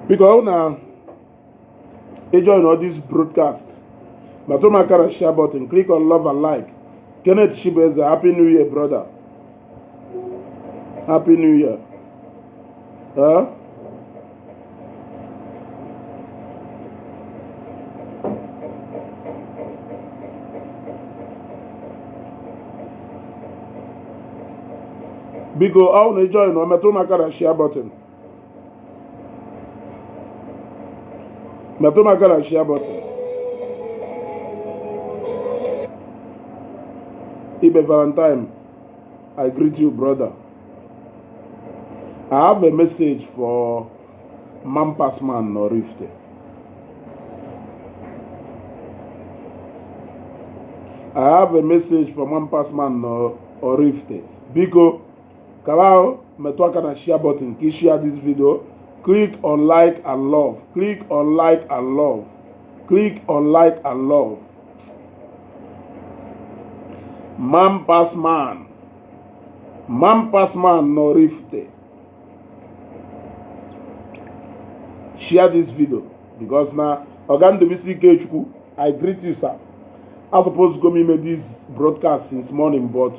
Biko, ọ na ị join all this broadcast, metụ m aka na share button, click on love and like. Kenneth Chibueze, happy new year, brother. Happy new year. Eh? Biko, ọ na ị join ọ, metụ m aka na share button, metụ m aka na share button. Ibe Valentine, I greet you, brother. I have a message for Man Pass Man n'Oraifite. I have a message for Man Pass Man n'Oraifite. Biko, kaba ahụ metụ aka na share button ka ị share this video. Click on like and love. Click on like and love. Click on like and love. Man Pass Man. Man Pass Man n'Oraifite. Share this video because na Oga Ndubisi Ikechukwu, I greet you, sir. I suppose go me make this broadcast since morning, but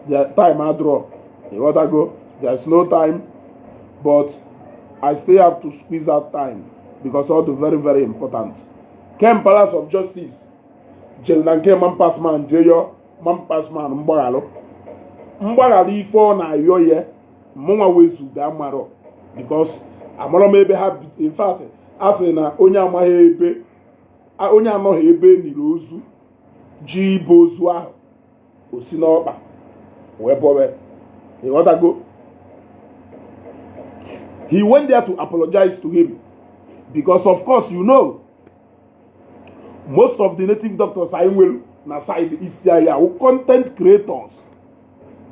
the time I draw. You want to go? There's no time, but I still have to squeeze out time because all the very, very important. Ken Palace of Justice, jere na nke Man Pass Man jee yọọ Man Pass Man mgbaghalụ. Mgbaghalụ ife ọ na-ayọ ya, mụnwa wezuga amarọ because amarọ m ebe ha bi. In fact, a sị na onye amaghị ebe onye anọghị ebe e niri ozu ji ibe ozu ahụ o si n'ọkpa wee bọwe. Ịghọtago? He went there to apologize to him because, of course, most of the native doctors anyị nwere na side East area wụ content creators.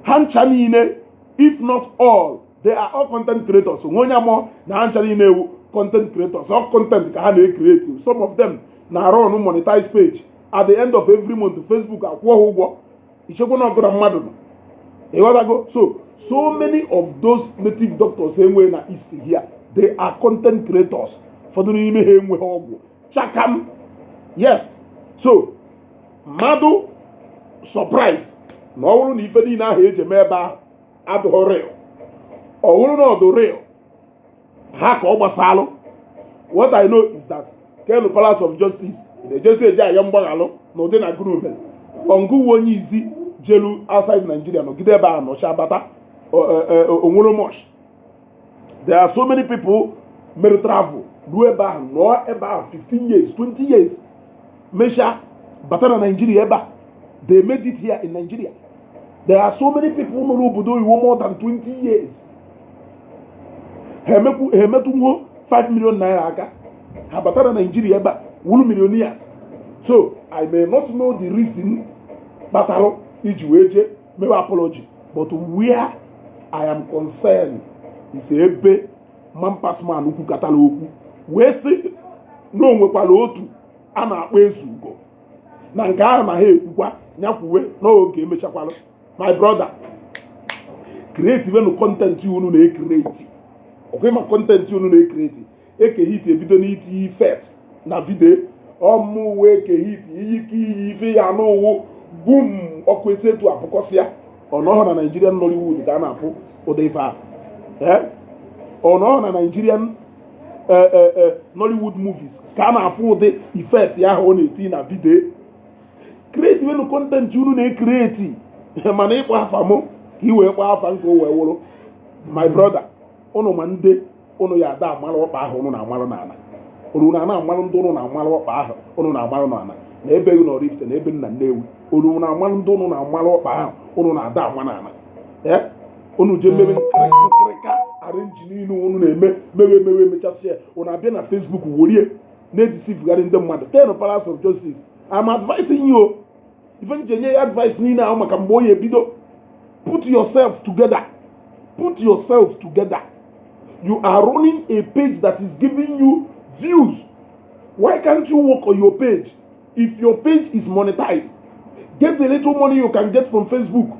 Ha ncha niile, if not all, they are all content creators. Onwe onye amụọ na ha ncha niile ewu content creators. All content ka ha na-ecreate. Some of them na run monetize page. At the end of every month, Facebook akwụọ ha ụgwọ. Ichekwa na ọgụra mmadụ nọ. Ịghọtago? So many of those native doctors enwe na East here, they are content creators. Ụfọdụ n'ime ha enweghị ọgwụ chakam. Yes, so mmadụ surprise na ọ bụrụ na ife niile ahụ eji eme ebe ahụ adụghị real, ọ bụrụ na ọ dị real, ha ka ọ gbasalụ. What I know is that Kenu Palace of Justice na-ejezi eje ayọ mgbaghalụ na ụdị na group ọngụwu onye izi jelu outside Nigeria nọgide ebe ahụ nọcha bata onwere much. There are so many people mere travel ruo ebe ahụ, nọọ ebe ahụ 15 years, 20 years, mesha bata na Nigeria ebe a. They made it here in Nigeria. There are so many people nọ n'obodo oyibo more than 20 years, ha emetụ nwo 5 million naira aka, ha bata na Nigeria ebe a wuru millionaires. So I may not know the reason kpatalụ iji wee jee mewe apology, but where I am concerned is ebe Man Pass Man kwukatara okwu wee sị na o nwekwara otu a na-akpọ Ezugo na nke ahụ na ha ekwukwa nyakwuwe n'oge emechakwalụ. My brother, create wenu content unu na-ecreate. Ọkwa ma content unu na-ecreate, Eke Hit ebido n'iti effect na video ọmụ wee Eke Hit iyi ka iyi ife ya n'ụwụ bum ọkụ esi etu apụkọsịa. Ọ nọghọ na Nigerian Nollywood ka a na-afụ ụdị ife ahụ. Ọ nọghọ na Nigerian Nollywood movies ka a na-afụ ụdị effect ahụ ọ na-eti na video. Create wenu content unu na-ecreate, mana ịkpọ afa mụ ka ị wee kpọọ afa nke o wee wụrụ. My brother, ụnụ ma ndị ụnụ ya ada amalụ ọkpa ahụ ụnụ na-amalụ n'ala. Olu na na-amalụ ndị ụnụ na-amalụ ọkpa ahụ ụnụ na-amalụ n'ala na ebe gị n'Oraifite na ebe nna Nnewi. Olu na-amalụ ndị ụnụ na-amalụ ọkpa ahụ ụnụ na-ada ama n'ala. Ee, ụnụ jee mewe nkịrịka arrange niile ụnụ na-eme, mewe mewe mechasị ya, ụnụ abịa na Facebook worie na-edeceivegharị ndị mmadụ. Ten Palace of Justice, I'm advising you. Ife nji enye ya advice niile ahụ maka mgbe o ya ebido, put yourself together, put yourself together. You are running a page that is giving you views. Why can't you work on your page? If your page is monetized, get the little money you can get from Facebook.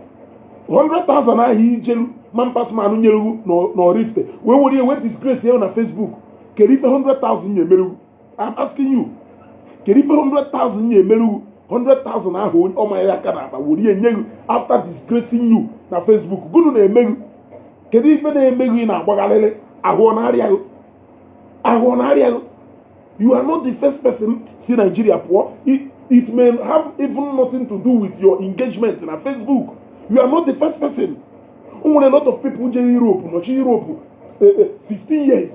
100,000 ahụ ijelu Man Pass Man nyere n'Oraifite wee were wee disgrace ya na Facebook. Kedu ife 100,000 ya emeru? I'm asking you, kedu ife 100,000 ya emeru? 100,000 ahụ ọ manyere aka n'akpa were nye gị after disgracing you na Facebook, gụnụ na-emeghu? Kedu ife na-emeghu? Ị na-agbagharịrị ahụ, ọ na-arịa gị ahụ, ọ na-arịa gị. You are not the first person si Nigeria pụọ. It may have even nothing to do with your engagement na Facebook. You are not the first person. O nwere a lot of people jere Europe, nọchi Europe 15 years,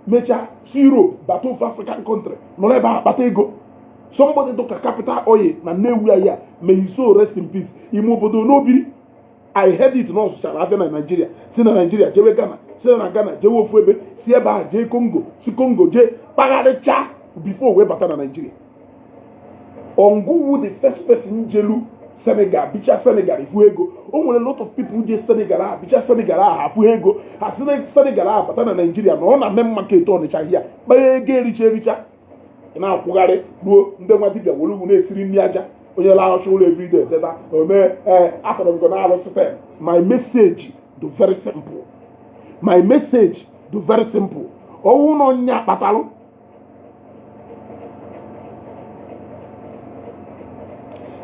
mechaa si Europe bata ofu African country, nọrọ ebe a kpata ego. Somebody dụka Capital Oil na Nnewi ya, may his soul rest in peace, ime obodo n'obiri. I heard it na ọ zụchara afịa na Nigeria, si na Nigeria jewe Ghana, si na Ghana jewe ofu ebe, si ebe ahụ jee Congo, si Congo jee kpagharịcha before wee bata na Nigeria. Onguwu, the first person jelu Senegal, bicha Senegal, ifu ego. O nwere lot of people je Senegal ahụ, bicha Senegal ahụ, afụ ego. Ha si na Senegal ahụ bata na Nigeria, na ọ na main market Ọnịcha hia kpaa ego, ericha ericha. Ị na-akwụgharị ruo ndị nwa dibịa were ugwu na-esiri nri aja. Onye laghachi ụlọ everyday teta ome ee atọrọ m go na alụsị. My message do very simple, my message do very simple. Ọnwụ na ọnya kpatalụ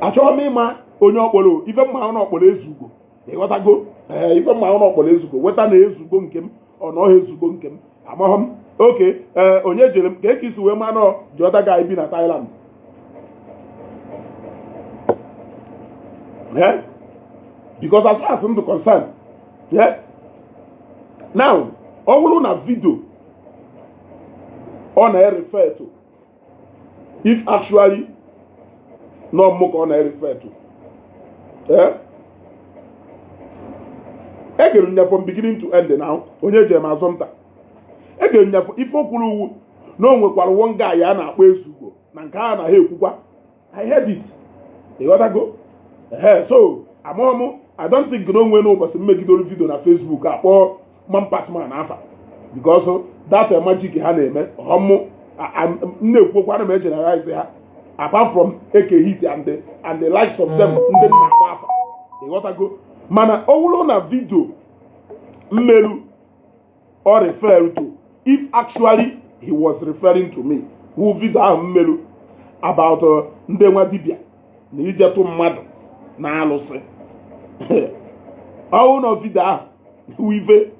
achọghị m ịma onye ọkpọrọ ife mma ọ ọkpọrọ ezugo, ịghọtago? Ee, ife mma ọ ọkpọrọ ezugo, weta na ezugo nke m, ọ na ọha ezugo nke m, amaghị m. Oke ee, onye jere m ka eke isi wee ma nọ ji ọta ga bi na Thailand. Yeah? Because as far as I'm concerned, yeah? Now, ọ bụrụ na video ọ na-refer to, if actually nọ mụ ka ọ na-refer to, eh? Egere m ya from beginning to end. Now, onye jere m azọ nta, egere m ya. Ife o kwuru uwu na o nwekwara one guy a na-akpọ Ezugo na nke a na ha ekwukwa. I heard it, ịghọtago? Ehe, so amaghị m. I don't think na onwe n'ụbọchị m megidoro video na Facebook akpọ man pass man afa, because that magic ha na-eme ọmụ m na-ekwukwa ana m egeneralize ha, apart from Eke Hit and the likes of them ndị m na-akpọ afa, ịghọtago? Mana ọ bụrụ na video mmelu ọ refer to, if actually he was referring to me, who video ahụ mmelu about ndị nwa dibịa na ijetụ mmadụ na alụsị, ọwụ na video ahụ ife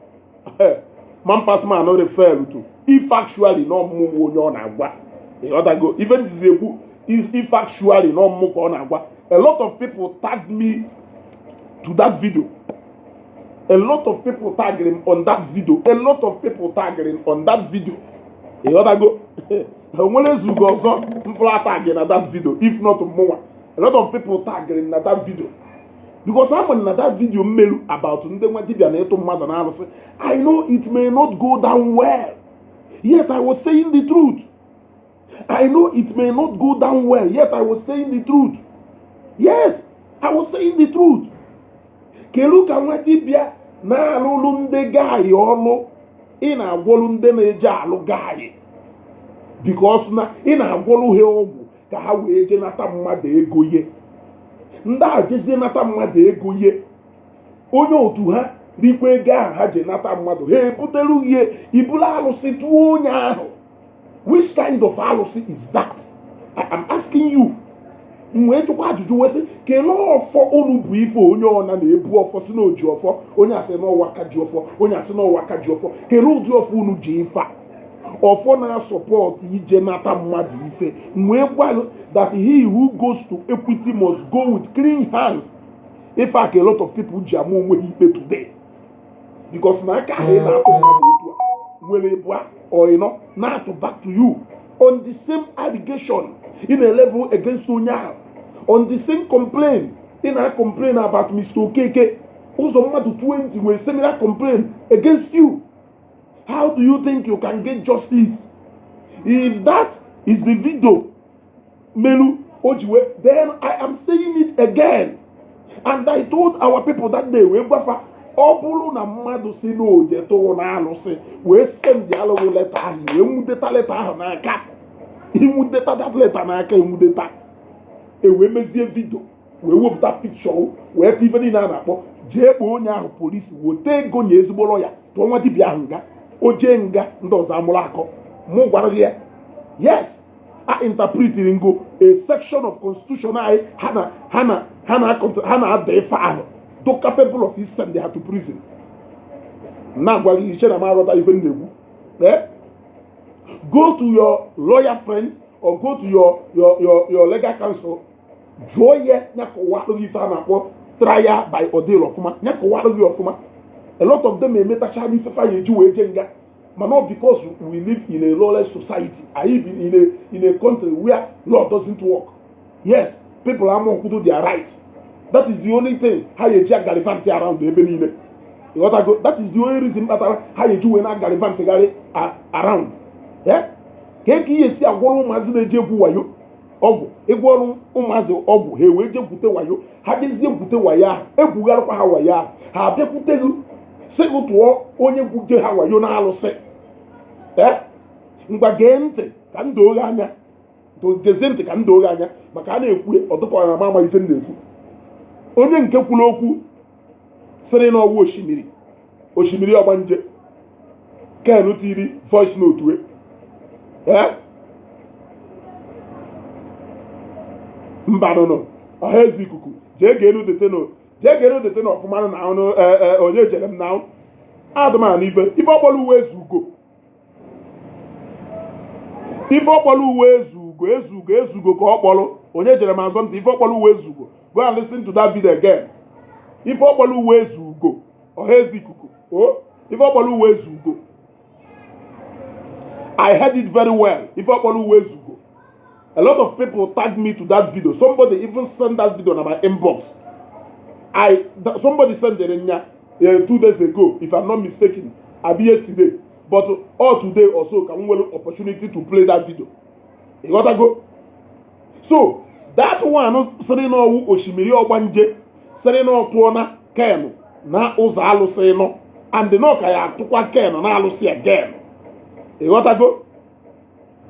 man pass man refer to, if actually na ọmụmụ onye ọ na-agwa, ịghọtago ife njizi ekwu? If actually na ọmụmụ ka ọ na-agwa, a lot of people tagged me to that video. A lot of people tagged him on that video. A lot of people tagged him on that video, ịghọtago? Onwere ezugo ọzọ mfụrụ tag na that video if not mụnwa. A lot of people tagged him na that video because ama na that video mmelu about ndị nwa dibịa na ịtụ mmadụ na arụsị, I know it may not go down well, yet I was saying the truth. I know it may not go down well, yet I was saying the truth. Yes, I was saying the truth. Kelu ka nwa dibịa na-alụlụ ndị guy ọlụ, ị na-agwọlụ ndị na-eje alụ guy, because na ị na-agwọlụ ha ọgwụ ka ha wee jee nata mmadụ ego ye. Ndị a jezie nata mmadụ ego ye, onye otu ha rikwa ego ahụ ha ji nata mmadụ, ha ebutelu ihe ibulu alụsị tụọ onye ahụ. Which kind of alụsị is that? I am asking you. M wee jụkwa ajụjụ wee sị, kelee ọfọ unu bụ ife onye ọna na-ebu ọfọ si na oji ọfọ, onye asị n'ọwa aka ji ọfọ, onye asị n'ọwa aka ji ọfọ. Kelee ụdị ọfọ unu ji ife a, ọfọ na-asupport ije nata mmadụ ife. M wee gwa gị that he who goes to equity must go with clean hands. Ife a ka a lot of people ji ama onwe ha ikpe today, because na aka ahụ ị na-atụ mmadụ etu a nwere ịbụa or ịnọ na-atụ back to you on the same allegation ị na-level against onye ahụ, on the same complaint ị na-complain about Mr. Okeke. Ụzọ mmadụ 20 nwere similar complaint against you. How do you think you can get justice? If that is the video melu ojiwe, then I am saying it again, and I told our people that day, wee gwafa, ọ bụrụ na mmadụ si n'oje tụrụ na alụsị wee send alụghị letter ahụ, wee nwudeta letter ahụ n'aka, inwudeta that letter n'aka, enwudeta, e wee mezie video, wee wepụta picture, wee kọ ife niile a na-akpọ, jee kpọọ onye ahụ polisi, weta ego nye ezigbo lawyer, tụọ nwa dibịa ahụ nga. O jee nga, ndị ọzọ amụrụ akọ. Mụ gwara gị ya. Yes, a interpretiri ngo a section of constitution anyị ha na ada ife ahụ do capable of send ha to prison. Na-agwa gị, iche na m aghọta ife m na-ekwu. Eh? Go to your lawyer friend or go to your legal counsel, jụọ ya, ya kọwalụ gị ife a na-akpọ trial by ordeal ọfụma, ya kọwalụ gị ọfụma. A lot of them emetacha n'ife fa ya eji wee je nga, mana not because we live in a lawless society. Anyị bi in a country where law doesn't work. Yes, people ama okwudo their right. That is the only thing ha ya eji agallivant around ebe niile. Ịghọtago? That is the only reason kpatara ha ya eji wee na agallivantgharị around. Yeah? Ka ka ihe esi agwọrọ ụmụazị na-eji egwu wayo ọgwụ, ịgwọrọ ụmụazị ọgwụ, ha ewee jee gwute wayo, ha jezie gwute wayo ahụ, egwugharịkwa ha wayo ahụ, ha abịakwute gị sị gị tụọ onye gwuje ha wayo na alụsị. Ee, ngwa, gee ntị ka m doo gị anya. Gezie ntị ka m doo gị anya, maka a na-ekwu ọdụkọ na ama ife m na-ekwu. Onye nke kwuru okwu sịrị na ọwụ osimiri ọgbanje Ken tiri voice note we. Ee, mba, nụnụ ọha eze ikuku, jee gee deteno, jee gee deteno ọfụma na ọnụ onye jere m na adụmana ife ife ọkpọrọ uwe ezugo, ife ọkpọrọ uwe ezugo, ezugo, ezugo ka ọ kpọrọ. Onye jere m azọ ntị, ife ọkpọrọ uwe ezugo. Go and listen to that video again. Ife ọkpọrọ uwe ezugo, ọha eze ikuku o, ife ọkpọrọ uwe ezugo. I heard it very well. Ife ọkpọrọ uwe ezugo. A lot of people tagged me to that video. Somebody even sent that video na my inbox. Somebody sent it nya 2 days ago, if I'm not mistaken, abi yesterday, but all today also ka m nwere opportunity to play that video. You got to go. So that one sịrị na ọwụ osimiri ọgbanje, sịrị na ọtụọ na Ken na ụzọ alụsị nọ, and na ọ ka ya atụkwa Ken na alụsị again. Ịghọtago?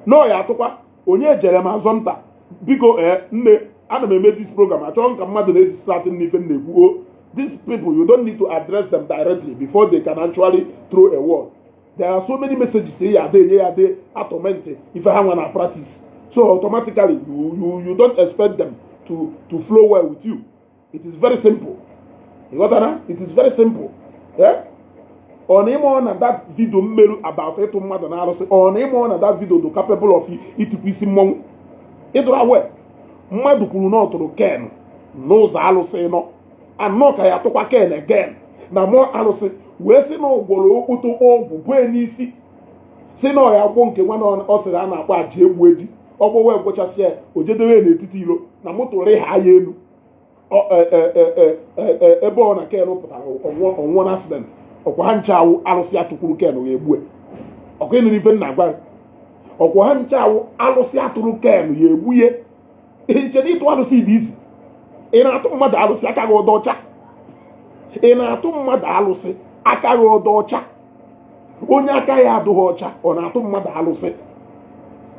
Na ọ ya atụkwa. Onye jere m azọ nta, biko. Ee, nne, ana m eme this program, achọrọ m ka mmadụ na-eji start n'ife m na-ekwu o. These people, you don't need to address them directly before they can actually throw a word. There are so many messages ya ade enye ya ade atorment ife ha nwe na practice, so automatically you don't expect them to flow well with you. It is very simple. Ịghọtara? It is very simple. Yeah? Ọ na ịma na that video mmerụ about ịtụ mmadụ na arụsị, ọ na ịma na that video do capable of itikwa isi mmọnwụ ịdụrụ awe. Mmadụ kwuru na ọ tụrụ Ken n'ụzọ alụsị nọ anọ, ka ya atụkwa Ken again na mụọ alụsị, wee sị na ụgwọrọ okpotokpo ọgwụ bue n'isi, si na ọ ya gwọ nke nwa na ọ sịrị a na-akpọ aja egbu eji ọgbọ, wee gwụchasị ya, o jedewe n'etiti iro na moto rịha ya elu ebe ọ na Ken pụtara ọnwụọ na accident. Ọkwa ha nche awụ alụsị atụkwuru Ken ya egbue. Ọkwa ịnụrụ ife nna gwa? Ọkwa ha nche awụ alụsị atụrụ Ken ya egbuye. Nche na ịtụ alụsị dị izi. Ị na-atụ mmadụ alụsị, aka gị ọdọ ọcha. Ị na-atụ mmadụ alụsị, aka gị ọdọ ọcha. Onye aka ya adụghị ọcha, ọ na-atụ mmadụ alụsị?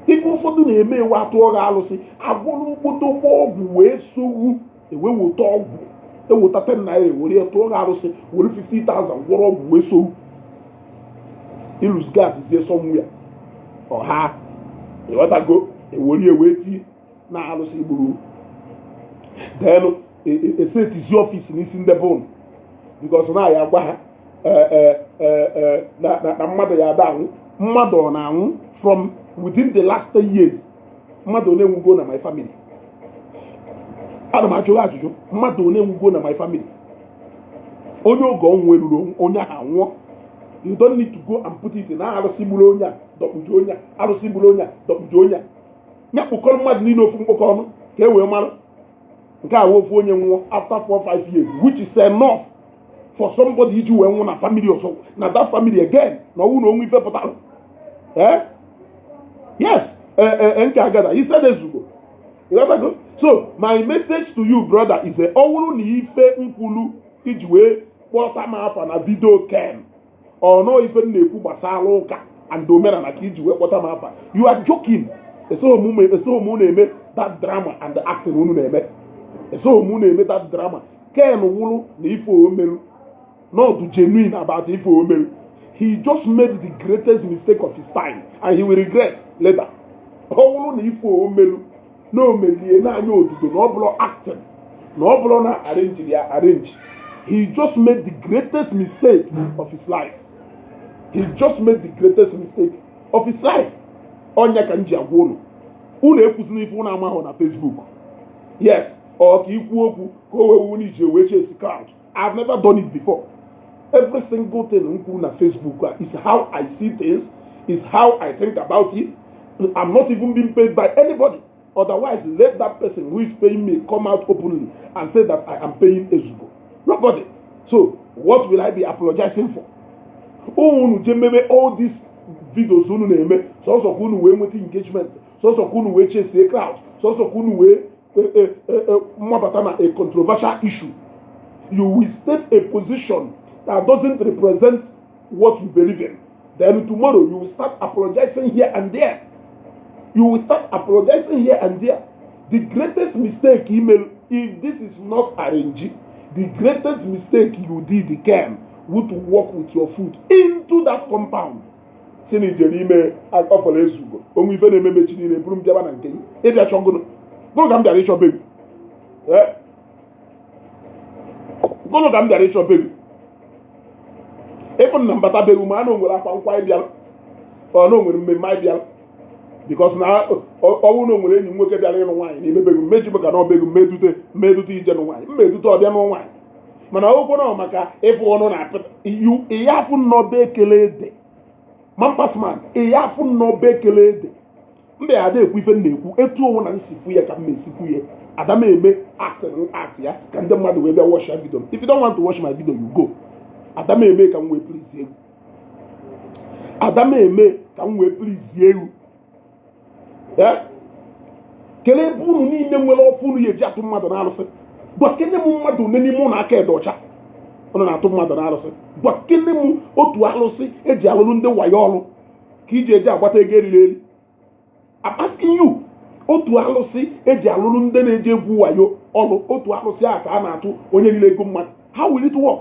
Ife ụfọdụ na-eme ewe atụọ gị alụsị, agwụrụ mkpotokpo ọgwụ wee sogbu, ewe weta ọgwụ, eweta 10 naira were tụọ gị alụsị, were 50,000 gwọrọ ọgwụ wee sogbu iluzgat zie somewhere ọha. Ịghọtago? Ewere wee ti na alụsị gburu then esetizi office n'isi ndị be ụnụ, because na ya agwa ha na mmadụ ya ada anwụ. Mmadụ ọ na-anwụ from within the last 10 years? Mmadụ one nwugo na my family? Ana m ajụ gị ajụjụ. Mmadụ one nwugo na my family? Onye oge ọnwụ eruru, onye ahụ anwụọ. You don't need to go and put it na arụsị gburu onye a, dọkpụju onye a, arụsị gburu onye a, dọkpụju onye a, ya kpụkọrọ mmadụ niile ofu mkpọkọ ọnụ ka e wee mara nke a. Ofu onye nwụọ after 4 5 years, which is enough for somebody iji wee nwụ na family ọzọ, na that family again, na ọnwụ na onwe ife pụtara. Eh, yes, nke agada instead ezugo. Ịghọtago? So my message to you, brother, is ọ bụrụ na ife nkwulu iji wee kpọta m afa na video Ken ọnọ, ife m na-ekwu gbasara ụka and omenala ka iji wee kpọta m afa, you are joking. Esoghị m na-eme that drama and the acting unu na-eme. Esoghị m na-eme that drama. Ken wụrụ na ife omelu not genuine about ife omelu. He just made the greatest mistake of his time and he will regret later. Ọ bụrụ na ife omelu na omelie n'anya odudo, na ọ bụrụ acting, na ọ bụrụ na arrange ya arrange, he just made the greatest mistake of his life. He just made the greatest mistake of his life. Ọnya ka m ji agwa unu, unu ekwuzina ife unu amahụ na Facebook. Yes, ọ ka ikwu okwu ka o wee wu iji wee chase crowd. I've never done it before. Every single thing m kwuru na Facebook a is how I see things, is how I think about it. I'm not even being paid by anybody. Otherwise, let that person who is paying me come out openly and say that I am paying Ezugo. Nobody. So what will I be apologizing for? Unu je mebe all these videos unu na-eme sọsọ ka unu wee nweta engagement, sọsọ ka unu wee chesie crowd, sọsọ ka unu wee mmabata na a controversial issue. You will state a position that doesn't represent what you believe in. Then tomorrow you will start apologizing here and there. You will start apologizing here and there. The greatest mistake email, if this is not arranged, the greatest mistake you did came would to walk with your foot into that compound, si na ijere ime ọfọrọ Ezugo onwe ife na-eme mechi niile buru m bịaba na nke gị ịbịa chọgụnụ. Gụnụ ka m bịara ịchọ be gị? Eh? Gụnụ ka m bịara ịchọ be gị? Ịfụ na mbata be gị, ma na o nwere akwa nkwa anyị bịara, ọ na o nwere mmemme anyị bịara, because na ọnwụ na o nwere enyi m nwoke bịara ịnụ nwaanyị n'ime be gị, mmeji bụ ka na ọ be gị mmedute mmedute ije nụ nwaanyị, mmedute ọbịa nụ nwaanyị. Mana ọgwụkwọ na maka ịfụ ọnụ na apịta ịya afụ nnọọ be ekele ede mampasman, ịya afụ nnọọ be ekele ede mba ya ada ekwu ife m na-ekwu etu onwe na nsikwu ya ka m na-esikwu ya. Ada m eme act ya ka ndị mmadụ wee bịa watch ya video. If you don't want to watch my video, you go. Ada m eme ka m wee please egwu, ada m eme ka m wee please egwu. Ee, kelee ebe unu niile nwere ọfụ unu ya eji atụ mmadụ n'arụsị. Gwa kene m mmadụ one n'ime ụlọ aka ede ọcha unu na-atụ mmadụ n'arụsị. Gwa kene m otu arụsị eji alụrụ ndị wayo ọrụ ka iji eji agbata ego eriri eri. I'm asking you, otu alụsị eji alụrụ ndị na-eji egwu wayo ọrụ, otu alụsị a ka a na-atụ onye niile ego mmadụ. How will it work?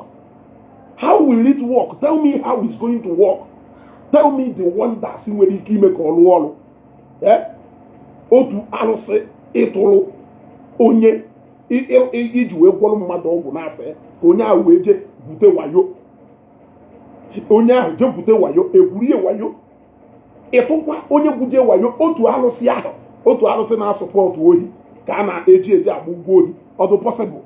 How will it work? Tell me how it's going to work. Tell me the wonders nwere ike ime ka ọ rụọ ọrụ. Eh? Otu alụsị ịtụrụ onye iji wee gwọrọ mmadụ ọgwụ n'afọ ya ka onye ahụ wee jee gwute wayo, onye ahụ jee gwute wayo, egwurie wayo, ịtụkwa onye gwuje wayo. Otu alụsị ahụ, otu alụsị na-asọpọtụ ohi ka a na-eji eji agba ụgwọ ohi. Ọdụ possible?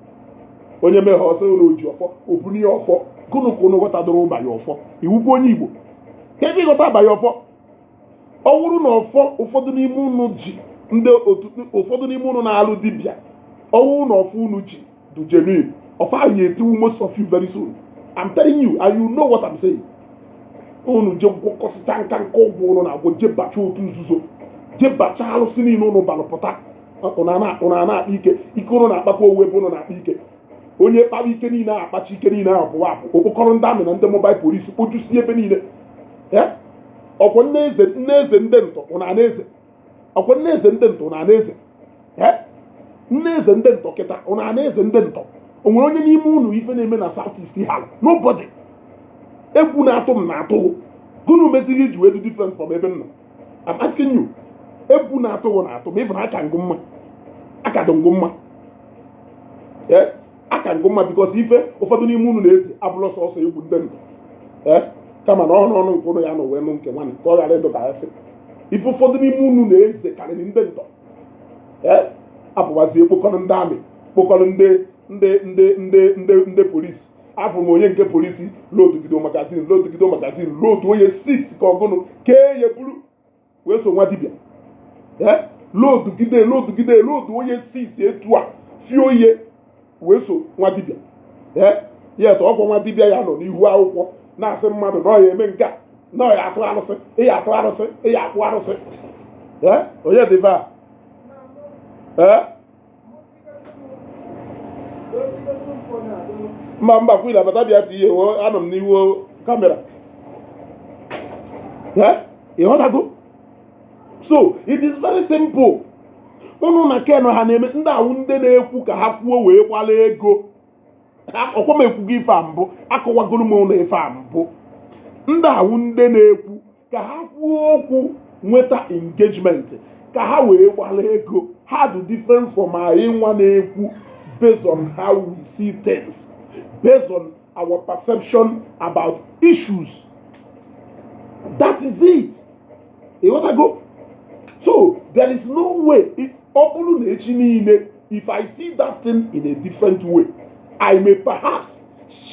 Onye meghe ọsọ ụlọ oji ọfọ obunye ọfọ. Gụnụ ka unu ghọtadoro ụba ya ọfọ iwukwu onye Igbo ka ebe ịghọta aba ya ọfọ? Ọ bụrụ na ọfọ ụfọdụ n'ime unu ji, ndị otu ụfọdụ n'ime unu na-alụ dibịa, ọwụ na ọfọ unu ji du genuine, ọfọ ahụ ya etiwu most of you very soon. I'm telling you, and you know what I'm saying. Unu je gwọkọsịcha nka nka ọgwụ unu na-agwọ, je bacha otu nzuzo, je bacha alụsị niile unu balụ pụta, unu a na-akpa ike. Ike unu na-akpakwa owu ebe unu na-akpa ike. Onye kpawa ike niile ahụ, akpacha ike niile ahụ, pụwa apụ, okpokọrọ ndị amị na ndị mobile police kpojusie ebe niile. Ọkwa nne eze, nne eze ndị ntọ, unu ana eze. Ọkwa nne eze ndị ntọ, unu ana eze. Nne eze ndị ntọ kịta, unu ana eze ndị ntọ. O nwere onye n'ime unu ife na-eme na South East ha? Nobody. Egwu na-atụ m na-atụ gụnụ meziri iji wee dị different from ebe m nọ? I'm asking you. Egwu na-atụ na-atụ ma ịfụ na aka ngụ mma, aka dị ngụ mma. Ee, aka ngụ mma, because ife ụfọdụ n'ime unu na-eze abụrụ sọsọ egwu ndị ndụ. Ee, kama na ọnụ ọnụ nke ụnụ ya nọ wee nụ nke nwanne ka ọ ghara ịdụ ka ya sị ife ụfọdụ n'ime unu na-eze karịrị ndị ntọ. Ee, apụwazie kpokọrọ ndị amị, kpokọrọ ndị ndị polisi. Afọ m onye nke polisi lodugido magazine, lodugido magazine, lodu onye 6 ka ọgụnụ kee ya buru wee so nwa dibịa. Ee, lodugide lodugide lodu onye 6 etu a fio ihe wee so nwa dibịa. Ee, ya etu ọgwụ nwa dibịa ya nọ n'ihu akwụkwọ na-asị mmadụ na ọ ya eme nke a, na ọ ya atụ arụsị, ịya atụ arụsị, ịya akwụ arụsị. Ee, onye dị a? Ee, mba mba, kwila bata bịa tinye. Anọ m n'ihu camera. Ee, ịghọtago? So it is very simple. Unu na Ken ha na-eme ndị awụ ndị na-ekwu ka ha kwuo wee kwala ego. Ọkwa m ekwugo ife a mbụ, akọwagoro m ụlọ ife a mbụ. Ndị awụ ndị na-ekwu ka ha kwuo okwu nweta engagement, ka ha wee gbara ego. Ha dị different from anyị nwa na-ekwu based on how we see things, based on our perception about issues. That is it. Ịghọtago? So there is no way, ọ bụrụ na echi niile, if I see that thing in a different way, I may perhaps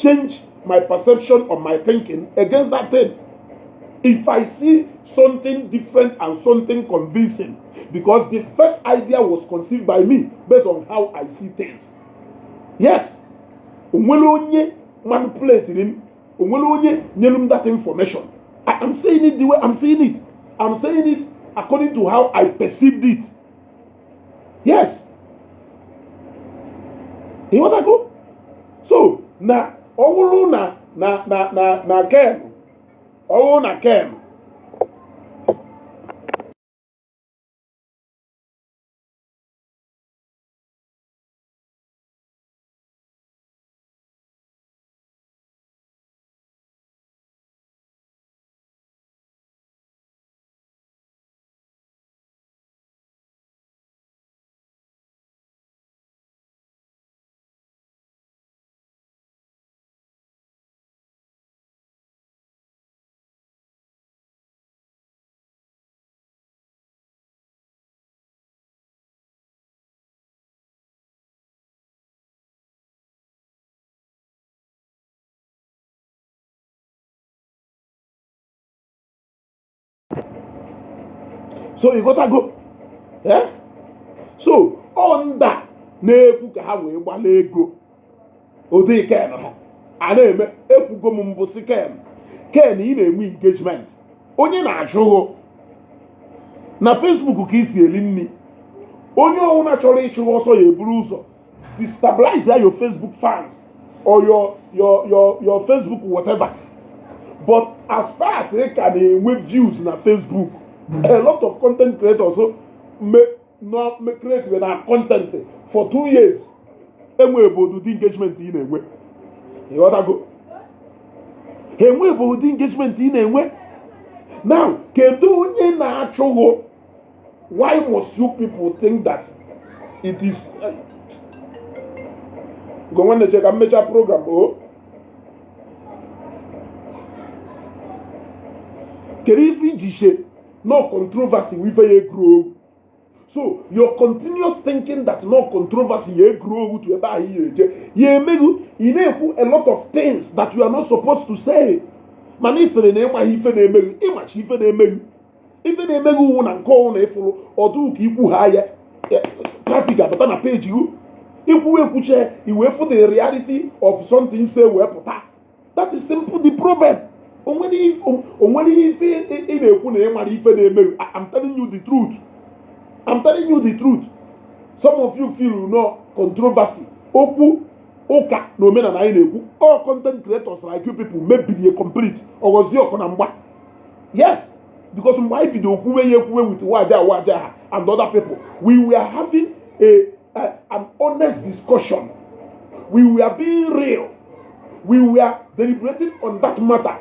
change my perception or my thinking against that thing if I see something different and something convincing, because the first idea was conceived by me based on how I see things. Yes, onwere onye manipulate m, onwere onye nyere m that information. I am saying it the way I'm saying it. I'm saying it according to how I perceived it. Yes, ịghọtago? So na ọ bụrụ na Ken, ọ bụrụ na Ken so ịghọtago? Eh? So ọ ndị a na-ekwu ka ha wee gbala ego, ụdị Ken ha a na-eme. Ekwugo m mbụ si Ken, Ken, ị na-enwe engagement, onye na-achụghụ na Facebook ka isi eri nri. Onye ọbụla chọrọ ịchụ ọsọ ya eburu ụzọ destabilize your Facebook fans or your Facebook whatever. But as far as ị ka na-enwe views na Facebook, a lot of content creators me no me create na content for 2 years enwe bụ ụdị engagement ị na-enwe. Ịghọtago? Ha enwe bụ ụdị engagement ị na-enwe now. Kedu onye na-achụghụ? Why must you people think that it is go? Nwanne, che ka mmecha program o. Kedu ife iji che no controversy wife ya grow? So your continuous thinking that no controversy ya grow to ebe ahụ ya eje ya emeghu, ị na-ekwu a lot of things that you are not supposed to say. Mana ị sịrị na ịmaghị ife na-emeghu. Ịmachi ife na-emeghu, ife na-emeghu uwu na nke ọnwụ na ịfụrụ ọdụ ka ikwu ha ya, traffic abata na peji gị. Ikwu ekwuche, i wee fụ the reality of something say wee pụta. That is simple the problem. Onwere ife ị na-ekwu na ịmara ife na-emeghu. I'm telling you the truth. I'm telling you the truth. Some of you feel no controversy, okwu ụka na omenala anyị na-ekwu, all content creators like you people mebiri a complete ọghọzie ọkụ na mgba. Yes, because mgbe anyị bido okwuwe ya ekwuwe with waja waja ha and other people, we were having a an honest discussion. We were being real. We were deliberating on that matter.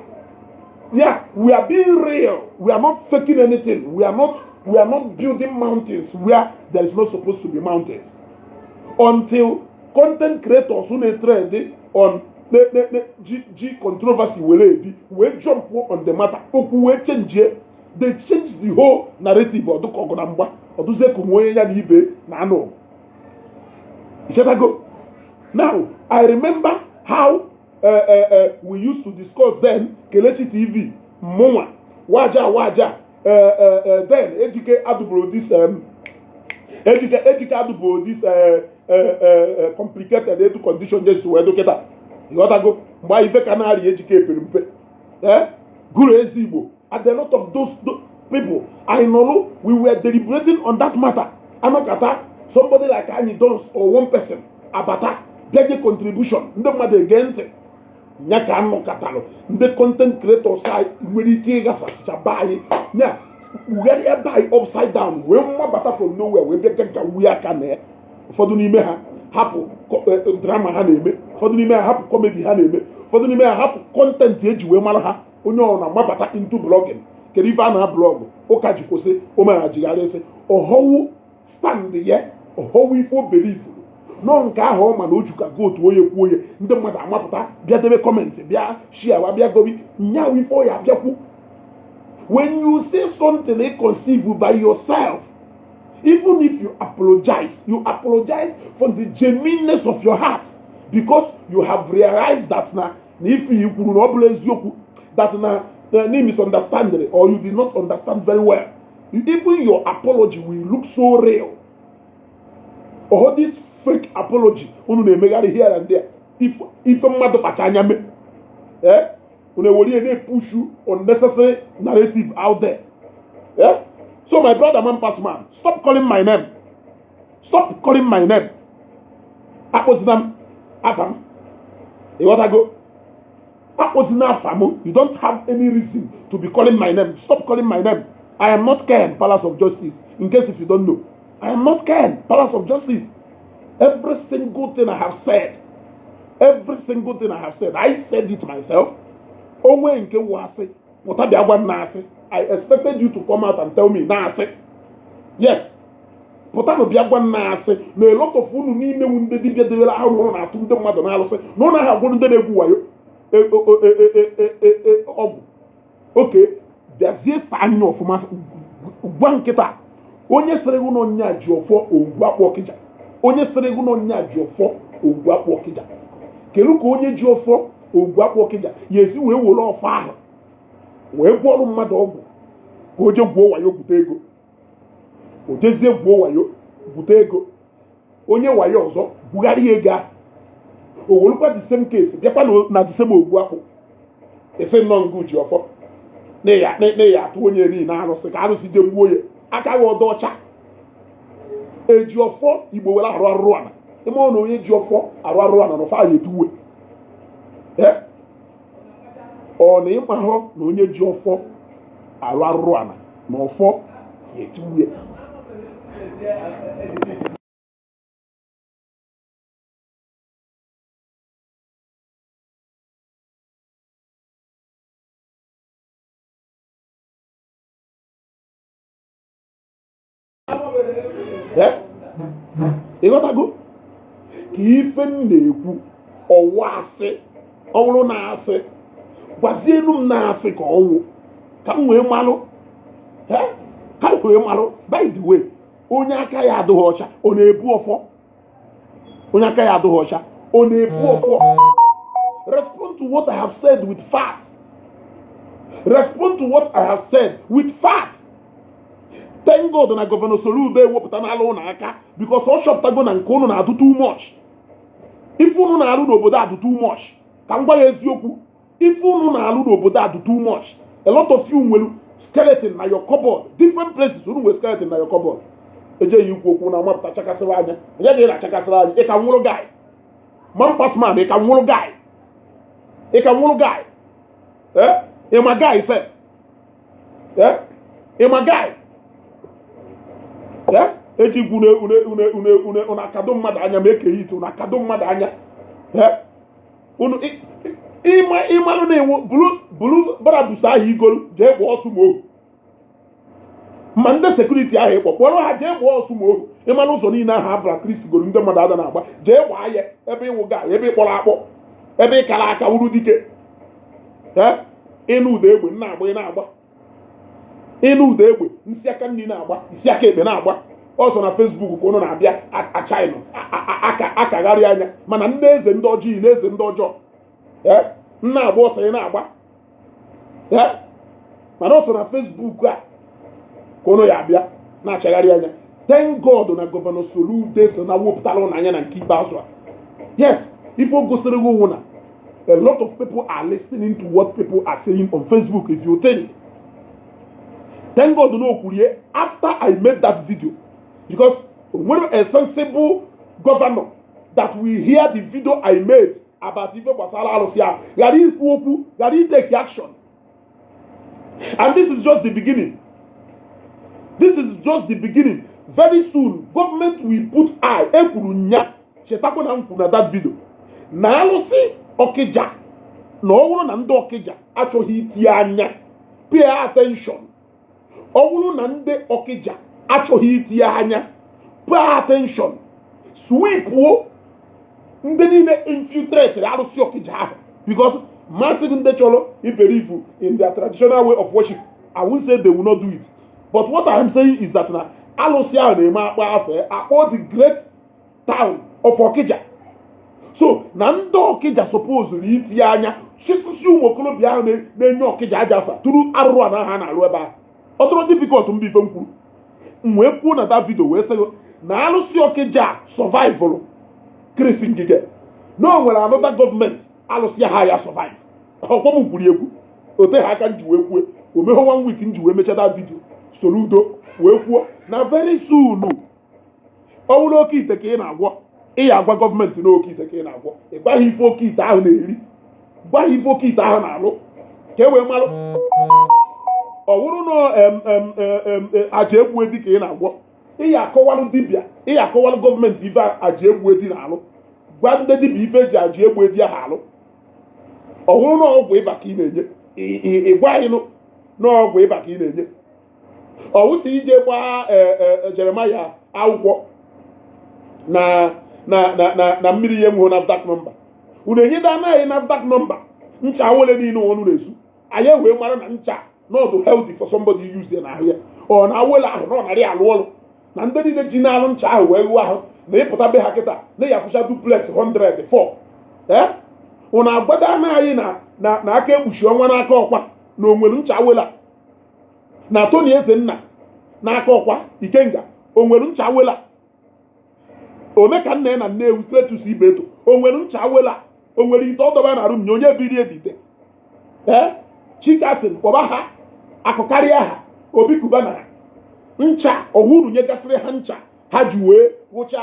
Yeah, we are being real. We are not faking anything. We are not building mountains where there is not supposed to be mountains, until content creators who na-trend on ne ji ji controversy were ebi wee jump on the matter, okwu wee change. They change the whole narrative. Ọdụka ọgụ na mgba, ọdụzie ka onwe onye ya na ibe na anụ. Ichetago? Now I remember how we used to discuss then. Kelechi TV, mụnwa, waja waja, then Ejike adụboro this Ejike adụboro this complicated etu condition jesu wee dọkịta. Ịghọtago? Mgbe anyị ife ka na-arịa Ejike epere mpe, gụrụ ezi Igbo and a lot of those people anyị nọrụ, we were deliberating on that matter. Anọkata, somebody like anyị dons or one person abata bịa nye contribution, ndị mmadụ ege ntị nya ka anọkatalụ. Ndị content creators anyị nwere ike ịghasasịcha be anyị nya, kpugharịa be anyị upside down, wee mmabata from nowhere wee bịa gaga wuye aka na ya. Ụfọdụ n'ime ha hapụ drama ha na-eme, ụfọdụ n'ime ha hapụ comedy ha na-eme, ụfọdụ n'ime ha hapụ content eji wee mara ha. Onye ọ na-amabata into blogging. Kedu ife a na blog ụka ji kwụsị omeghajigharịsị ọhọwụ stand ya, ọhọwụ ife o belivuru nọ nke ahụ ọ ma na o juka go otu onye kwuo ya, ndị mmadụ amapụta bịa debe comment, bịa shiawa, bịa gobi nyawu ife ọ ya abịakwu. When you say something you conceive by yourself, even if you apologize, you apologize from the genuineness of your heart, because you have realized that na ife i kwuru na ọ bụla eziokwu, that na misunderstanding or you did not understand very well, even your apology will look so real. Or this fake apology unu na-emegharị here and there, ife mmadụ kpacha anya mee, eh, unu ewere ihe na-epushu unnecessary narrative out there, eh. So my brother, man pass man, stop calling my name, stop calling my name. Akpọzina m afa m, ịghọtago? Akpọzina afa m. You don't have any reason to be calling my name. Stop calling my name. I am not Ken Palace of Justice. In case if you don't know, I am not Ken Palace of Justice. Every single thing I have said, every single thing I have said, I said it myself. Onwe nke wụ asị, pụta bịa gwa m na asị. I expected you to come out and tell me na asị. Yes, pụtanụ bịa gwa m na asị na a lot of unu niile wu ndị dibịa debere ahụ ụrụ na-atụ ndị mmadụ na-alụsị na ụnụ ahụ agwụrụ ndị na-egwu wayo ọgwụ. Oke bịazie saa anya ọfụma, gwa nkịta onye sịrị gị na onye a ji ọfọ ogwu akpụ ọkịja, onye sịrị gị na onye a ji ọfọ ogwu akpụ ọkịja, kedu ka onye ji ọfọ ogwu akpụ ọkịja ya esi wee were ọfọ ahụ wee gwọọrụ mmadụ ọgwụ ka o jee gwuo wayo gwute ego? O jezie gwuo wayo gwute ego, onye wayo ọzọ gwugharị ya ego ahụ, o werukwa the same case bịakwa na the same ogwu akpụ, esi nnọọ ngụ ji ọfọ na ya atụ onye niile arụsị ka arụsị jee gbuo ya. Aka gị ọdọ ọcha eji ọfọ Igbo were arụ arụrụ ana ịma na onye ji ọfọ arụ arụrụ ana na ọfọ ahụ etuwe ọ na ịmahụ na onye ji ọfọ arụ arụrụ ana na ọfọ ya etuwe. Ịghọtago ka ife m na-ekwu? Ọwụ asị, ọwụrụ na asị, gwazienu m na asị ka ọwụ, ka m wee malụ, ka m wee malụ. By the way, onye aka ya adịghị ọcha, ọ na-ebu ọfọ? Onye aka ya adịghị ọcha, ọ na-ebu ọfọ? Respond to what I have said with fact. Respond to what I have said with fact. Thank God na Governor Soludo ewepụta n'ala ụlọ aka, because ọ chọpụtago na nke ụnụ na-adụ too much. Ife ụnụ na-alụ n'obodo adụ too much. Ka m gwa ya eziokwu, ife ụnụ na-alụ n'obodo adụ too much. A lot of you nwere skeleton na your cupboard, different places. Unu nwere skeleton na your cupboard. Ejeghị ikwu okwu na mapụta chakasịrị anya onye ga na-achakasịrị anya. Ị ka nwụrụ guy, man pass man, ị ka nwụrụ guy, ị ka nwụrụ guy. Eh, ịma guy sef, eh, ịma guy, eh, eji igwu une une une une une unu akado mmadụ anya ma ekeghị ite unu akado mmadụ anya. Eh, unu ịma ịmalụ na-ewu buru buru barabus ahụ igolu jee gbaa ọsụ ma ohu ma ndị security ahụ ịkpọ kpọrọ ha jee gbaa ọsụ ma ohu. Ịmalụ ụzọ niile ahụ abụra kristi goro ndị mmadụ ada na-agba, jee gbaa ya ebe ịwụ ga ebe ịkpọrọ akpọ ebe ịkara aka wuru dike. Ee, ịnụ ụda egbe na-agba, ị na-agba, ịnụ ụda egbe nsị aka nri na-agba, isi aka ekpe na-agba ọsọ. Na Facebook ka ụnụ na-abịa achaịnụ aka akagharị anya, mana nne eze ndị ọjọọ na eze ndị ọjọọ, ee, nna agba ọsọ ị na-agba, ee, mana ọsọ na Facebook a ka ụnụ ya abịa na-achagharị anya. Thank God na Governor Soludo so na wepụtara ụnụ anya na nke ikpeazụ a. Yes, ife o gosiri gị wụ na a lot of people are listening to what people are saying on Facebook. If you think, thank God na o kwurie after I made that video, because nwere a sensible governor that will hear the video I made about ife gbasara arụsị ahụ ghara ikwu okwu, ghara itake action. And this is just the beginning. This is just the beginning. Very soon government will put eye. Ekwuru nya, chetakwa na m kwuru na that video na alụsị Ọkịja Na ọ bụrụ na ndị Ọkịja achọghị itinye anya, pay attention. Ọ bụrụ na ndị Ọkịja achọghị itinye anya, pay attention, sweepuo ndị niile infiltrate arụsị Ọkịja ahụ, because masị gị ndị chọrọ ibelieve in their traditional way of worship, I won't say they will not do it, but what I am saying is that na alụsị ahụ na-eme akpọ afọ akpọ the great town of Ọkịja. So na ndị Ọkịja supposed itinye anya chisisi ụmụ okorobịa ahụ na-enye Ọkịja aja afa tụrụ arụrụ a na ha na-alụ ebe ahụ. Ọ tụrụ difficult mba ife m kwuru. M wee kwuo na that video wee sị na alụsị Ọkịja survival Chris Ngige, na o nwere another gọọmenti alụsị ha ya survive. Ọkwọ m kwuru ekwu ote ha aka m ji wee kwue omeghe one week m ji wee mechaa that video. Soludo wee kwuo na very soon, ọ bụrụ oke ite ka ị na-agwọ, ị ya agwa gọọmenti na oke ite ka ị na-agwọ. Ị gwaghị ife oke ite ahụ na-eri, gwaghị ife oke ite ahụ na-alụ ka e wee malụ. Ọ bụrụ na aja egbu edi ka ị na-agwọ, ị ya akọwalụ dibịa, ị ya akọwalụ gọọmenti ife aja egbu edi na-alụ, gwa ndị dibịa ife eji aja egbu edi ahụ alụ. Ọ bụrụ na ọgwụ ịba ka ị na-enye, ị gwa anyị nụ na ọgwụ ịba ka ị na-enye. Ọ wụsị ije gbaa Jeremaya akwụkwọ na mmiri ya enweghị NAFDAC number. Unu enyeda anaghị NAFDAC number ncha awele niile ọnụ na-esu anyị wee mara na ncha n'ọdụ healthy for somebody use ya n'ahụ ya. Ọ na awele ahụ na ọ narị alụ ọrụ na ndị niile ji na-alụ ncha ahụ wee ghụọ ahụ na ịpụta be ha kịta na ya afụcha duplex 104. Ee, unu agbado anaghị na aka ekpuchi ọnwa n'aka ọkwa na onwere ncha awele a na Tony Ezenna n'aka ọkwa Ikenga, onwere ncha awele a ome ka nna ya na Nnewi Cletus Ibeto, onwere ncha awele a, onwere ite ọdọba na arụ nye onye biri edite. Ee, Chikasin kpọba ha akụkarịa ha Obi Kuba na ncha ọhụrụ nyegasịrị ha ncha ha ji wee wụcha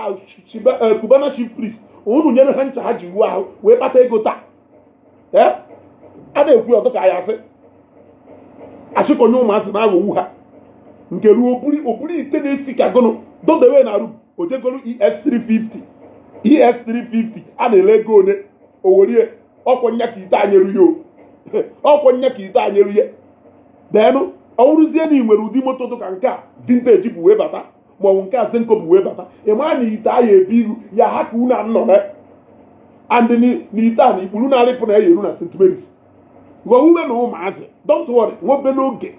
Cubana Chief Priest. Unu nyere ha ncha ha ji wuo ahụ wee kpata ego taa. Ee, a na-ekwu ọtụ ka ya asị achịkọnye ụmụazị na-aghọgbu ha nke ruo oburu ite na-esi ka gụnụ dodewe na arụ ojegolu ES350 ES350 a na-ele ego one owerie. Ọkwọ nya ka ite anyị erughị o, ọkwọ nya ka ite anyị erughị. Denụ ọ bụrụzie na ị nwere ụdị moto dị ka nke a vintage bụ wee bata, maọbụ nke a Zenko bụ wee bata, ị mara na ite ahụ ebu iru ya ha ka unu anọ na and na ite a na ikpuru na-arịpụ na ya eru na St. Mary's ghọọ na ụmụazị. Don't worry, nwa obere oge,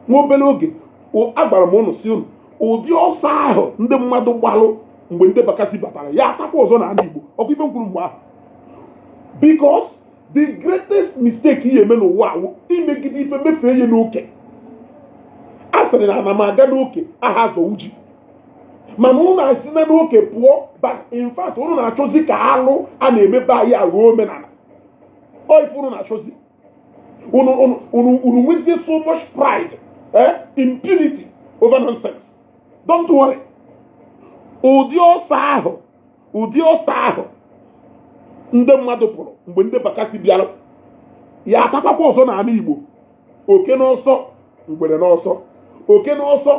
nwa obere oge. Agwara m ụnụ si ụnụ ụdị ọsọ ahụ ndị mmadụ gbalụ mgbe ndị Bakassi batara ya atakwa ọzọ n'ala Igbo. Ọkwa ife m kwuru mgbe ahụ, because the greatest mistake ihe eme n'ụwa awụ imegide ife mefee ihe n'oke. A sịrị na ana m aga n'oke aha azọwu ji, mana ụnụ na-esi na n'oke pụọ. But in fact, ụnụ na-achọzi ka alụ a na-emebe anyị aghọọ omenala. Ọ ife ụnụ na-achọzi, unu nwezie so much pride, impunity over nonsense. Don't worry, ụdị ọsọ ahụ, ụdị ọsọ ahụ ndị mmadụ pụrụ mgbe ndị Bakassi bịara ya atakwakwa ọzọ n'ala Igbo. Oke n'ọsọ, ngwere n'ọsọ, oke n'ọsọ,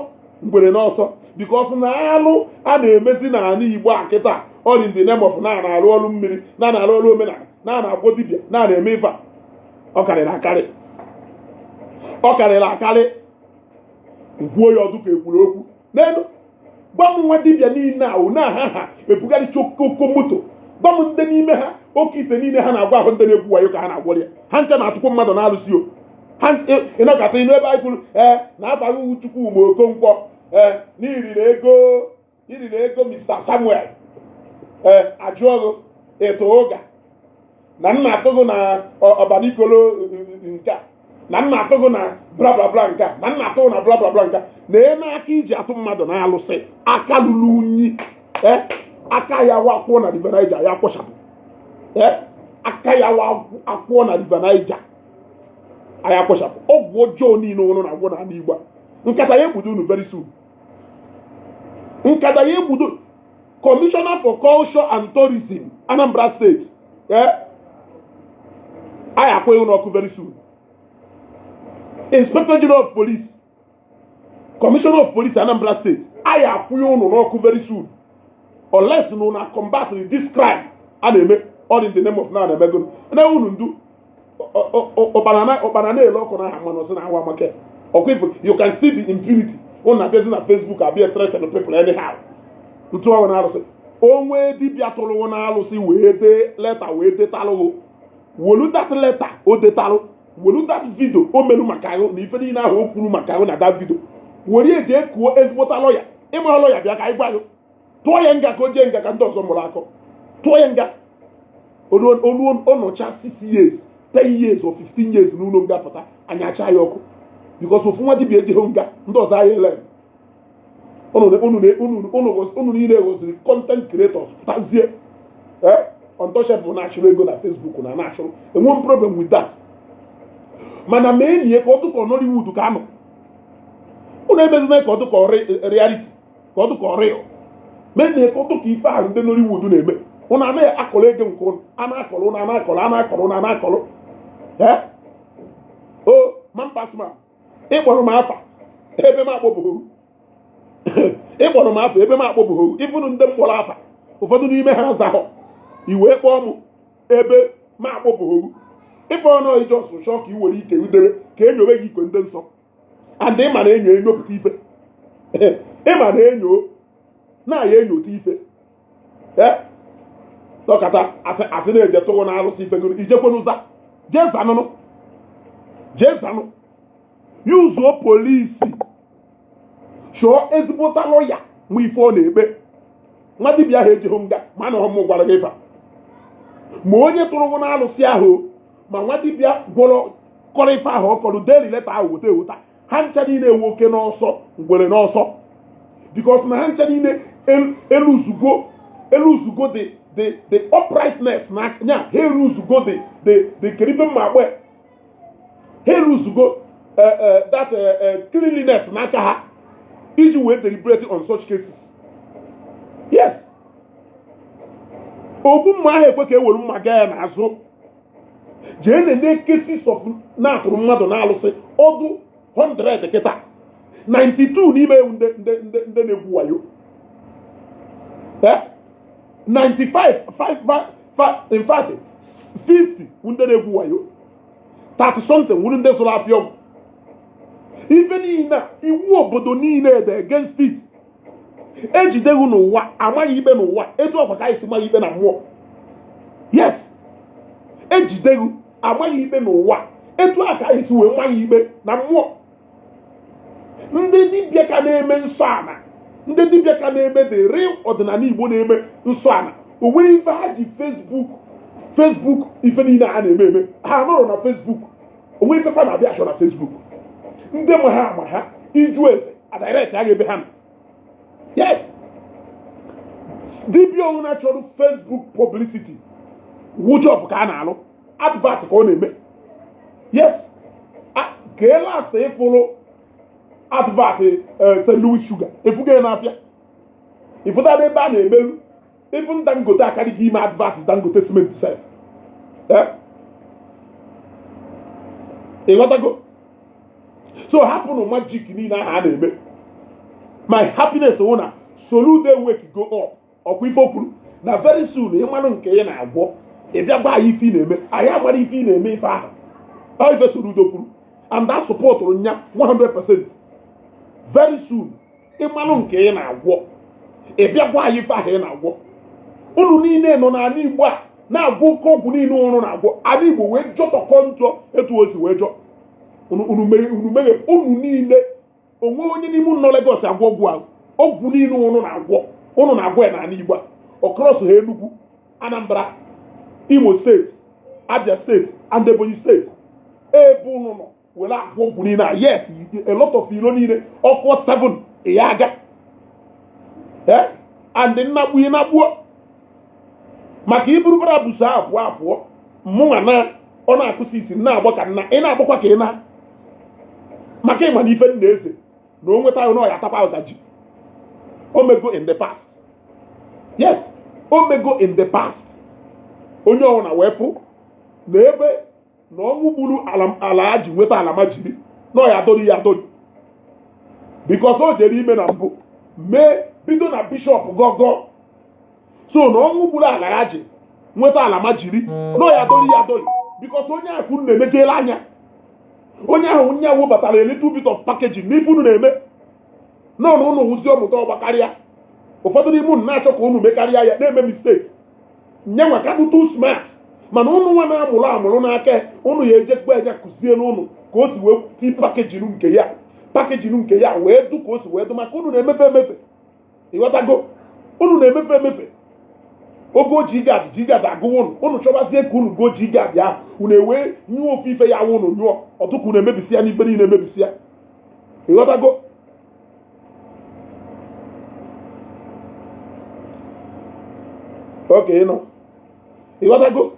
ngwere n'ọsọ, because na alụ a na-emezi n'ala Igbo a kịta, all in the name of na na-arụ ọrụ mmiri, na na-arụ ọrụ omenala, na na-agwọ dibịa, na na-eme ife a, ọ karịrị akarị, ọ karịrị akarị. Gwuo ya ọdụ ka ekwuru okwu n'elu. Gwa m nwa dibịa niile a na ha ha ebugharịcha okoko moto, gwa m ndị n'ime ha oke ite niile ha na-agwa ahụ ndị na-egwu wayo ka ha na-agwọrọ ya. Ha ncha na-atụkwu mmadụ na-alụsị o ha ịnọkọta ịnụ ebe anyị kwuru ee na afaghị uwu Chukwu ma Okonkwo ee n'iriri ego, iriri ego Mr. Samuel ee ajụọgụ ịtụ ụga na nna atụgụ na ọbanikolo nke a, na nna atụgụ na bla bla bla nke a, na nna atụgụ na bla bla bla nke a na eme aka iji atụ mmadụ na-alụsị aka lụrụ unyi. Ee, aka ya wakwụọ na River Niger ya kwụchapụ. Ee, aka ya akwụọ na River Niger anyị akwụchapụ. Ọgwụ ọjọọ niile ụnụ na-agwọ n'ala Igbo a, nkata ya egbudo unu very soon. Nkata ya egbudo. Commissioner for Culture and Tourism, Anambra State, ee, anyị akwụghị unu ọkụ very soon. Inspector General of Police, Commissioner of Police, Anambra State, anyị akwụghị unu n'ọkụ very soon unless na una combat this crime a na-eme all in the name of na na-emego na unu ndu. Ụkpana na-ele ọkụ n'aha mmanụ sị na ahụ amaka ọkụ ifu. You can see the impunity. Ụnụ na-abịazi na Facebook, abịa threaten people anyhow. Ntụ ọrụ na arụsị, onwe dibịa tụrụ na alụsị wee dee letter, wee detalụ, wolu that letter o detalụ, wolu that video o melu maka ahụ na ife niile ahụ o kwuru maka ahụ na that video, were eji ekuo ezigbota lọya. Ịma lọya bịa ka anyị gwa gị, tụọ ya nga ka o jee nga, ka ndị ọzọ mụrụ akọ. Tụọ ya nga olu ọnọcha 6 years, 10 years or 15 years n'ụlọ nga, pụta, anyị acha ya ọkụ, because ofu nwa dibịa ejeghị nga, ndị ọzọ anyị ele. Unu niile gosiri content creators pụtazie, eh, untouchable na-achụrụ ego na Facebook na na-achụrụ. Enwe m problem with that, mana ma enyi ya ka ọ dụka Nollywood ka anọ. Unu emezina ka ọ dụka reality, ka ọ dụka real. Ma enyi ya ka ọ dụka ife ahụ ndị Nollywood na-eme. Unu anaghị akọrọ ego nke unu a na-akọrọ, unu a na-akọrọ, a na-akọrọ, unu a na-akọrọ. Eh, o mampasma, ịkpọrọ m afa ebe m akpọbụghị, ịkpọrọ m afa ebe m akpọbụghị. Ịfụnụ ndị m kpọrọ afa, ụfọdụ n'ime ha azaghọ. I wee kpọọ m ebe m akpọbụghị. Ife ọnụ ijos chọọ ka i were ike udere ka enyowe gị ikwe ndị nsọ, and ịma na enyo enyopụta ife, ịma na enyo na-aya enyota ife. Ee, dọkata asị na-eje tụrụ na arụsị ife gị, ijekwenụza, jee zanụnụ, jee zanụ, yuzuo polisi, chọọ ezigbota lọya nwa ife ọ na-ekpe. Nwa dibịa ahụ ejighị nga, ma na ọmụ gwara gị ife a. Ma onye tụrụ gị na-alụsị ahụ, ma nwa dibịa gwọrọ kọrọ ife ahụ, ọ kọrọ daily letter ahụ, weta eweta ha ncha niile ewu oke n'ọsọ, ngwere n'ọsọ, because na ha ncha niile eluzugo the uprightness na nya ha eluzugo the kerife mma agba ha eluzugo that cleanliness n'aka ha iji wee deliberate on such cases. Yes, ogbu mma ahụ ekwe ka e were mma gaa ya n'azụ. Jee nene cases of na-atụrụ mmadụ na-alụsị ọdụ 100 kịta, 92 n'ime ewu ndị na-egwu wayo. Eh? 95 5 5, in fact 50 ndị na-egwu wayo, 30 something wuru ndị zụrụ afịa ọgwụ. Ife niile a, iwu obodo niile dị against it. Ejideghị n'ụwa, amaghị ikpe n'ụwa etu ọkwa ka anyị si maghị ikpe na mmụọ. Yes, ejideghị, amaghị ikpe n'ụwa etu a ka anyị si wee maghị ikpe na mmụọ. Ndị dibịa ka na-eme nsọ ana, ndị dibịa ka na-eme the real ọdịnala Igbo, na-eme nsọ ana, o nwere ife ha ji Facebook? Facebook ife niile a na-eme eme, ha nọrọ na Facebook. O nwere ife fa na-abịa achọ na Facebook? Ndị ma ha ama ha, iju eze a direct agha ebe ha nọ. Yes, dibịa ọnwụ na-achọrọ Facebook publicity wụ job ka a na-alụ, advert ka ọ na-eme. Yes, kee last ịfụrụ advert St. Louis Sugar efugo ya n'afịa, ịfụtara ebe a na-emelu. Even Dangote akarịghị ime advert Dangote cement sef. Eh? Ịghọtago? So hapụnụ magic niile ahụ a na-eme. My happiness wụ na Soludo wake go up. Ọkwa ife o kwuru na very soon, ịmanụ nke ị na-agwọ, ị bịa gwa anyị ife ị na-eme, anyị amara ife ị na-eme. Ife ahụ ọ ife Soludo kwuru, and that supportụrụ nya 100%. Very soon, ịmanụ nke ị na-agwọ, ị bịa gwa anyị ife ahụ ị na-agwọ. Unu niile nọ n'ala Igbo a na-agwọ oke ọgwụ niile unu na-agwọ, ala Igbo wee jọtọkọ njọ etu o si wee jọ. Unu meghe unu niile onwe onye n'ime unu nọ Lagos agwọ ọgwụ ahụ. Ọgwụ niile unu na-agwọ, unu na-agwọ ya n'ala Igbo a ọkrọs ha, Enugu, Anambra, Imo Steeti, Abia Steeti and Ebonyi Steeti, ebe unu nọ were agwọ ọgwụ niile a. Yet a lot of ilo niile ọkụ 7 ya aga, eh, and nnagbu ị nagbuo maka iburu bara buso ahụ pụọ apụọ. Mụnwa na ọ na-akụsi isi na-agba ka nna ị na-agbakwa ka ị na maka ịma na ife nna eze na o nweta ahụ na ọ ya atapa ụta ji. O mego in the past. Yes, o mego in the past. Onye ọbụla wee fụ na ebe na ọnwụ gburu ala ala ha ji nweta ala ma jiri na ọ ya adọrọ ya adọrọ, because o jere ime na mbụ mee bido na bishọp gọgọ. So na ọnwụ gburu ala ya ji nweta ala ma jiri na ọ ya adọrọ ya adọrọ. Because onye ahụ ka unu na-emejela anya, onye ahụ onye ahụ webatara a little bit of packaging n'ife unu na-eme. Nọ na unu wụzi ọmụta ọgba karịa. Ụfọdụ n'ime unu na-achọ ka unu mekarịa ya, na-eme mistake. Nyenwa ka bụ too smart, mana unu nwa na-amụrụ amụrụ n'aka unu ya ejekwa anya kụziere unu ka o si wee ti packaging nke ya, packaging nke ya wee dụ ka o si wee dụ, maka unu na-emefe emefe. Ịghọtago? Unu na-emefe emefe. Oge o ji gad ji gad agụwa unu, unu chọbazie ka unu go ji gad ahụ, unu ewee nyụọ ofu ife ya wụ unu nyụọ ọtụkụ, unu emebisi ya n'ife niile emebisi ya. Ịghọtago? Oke ịnọ, ịghọtago?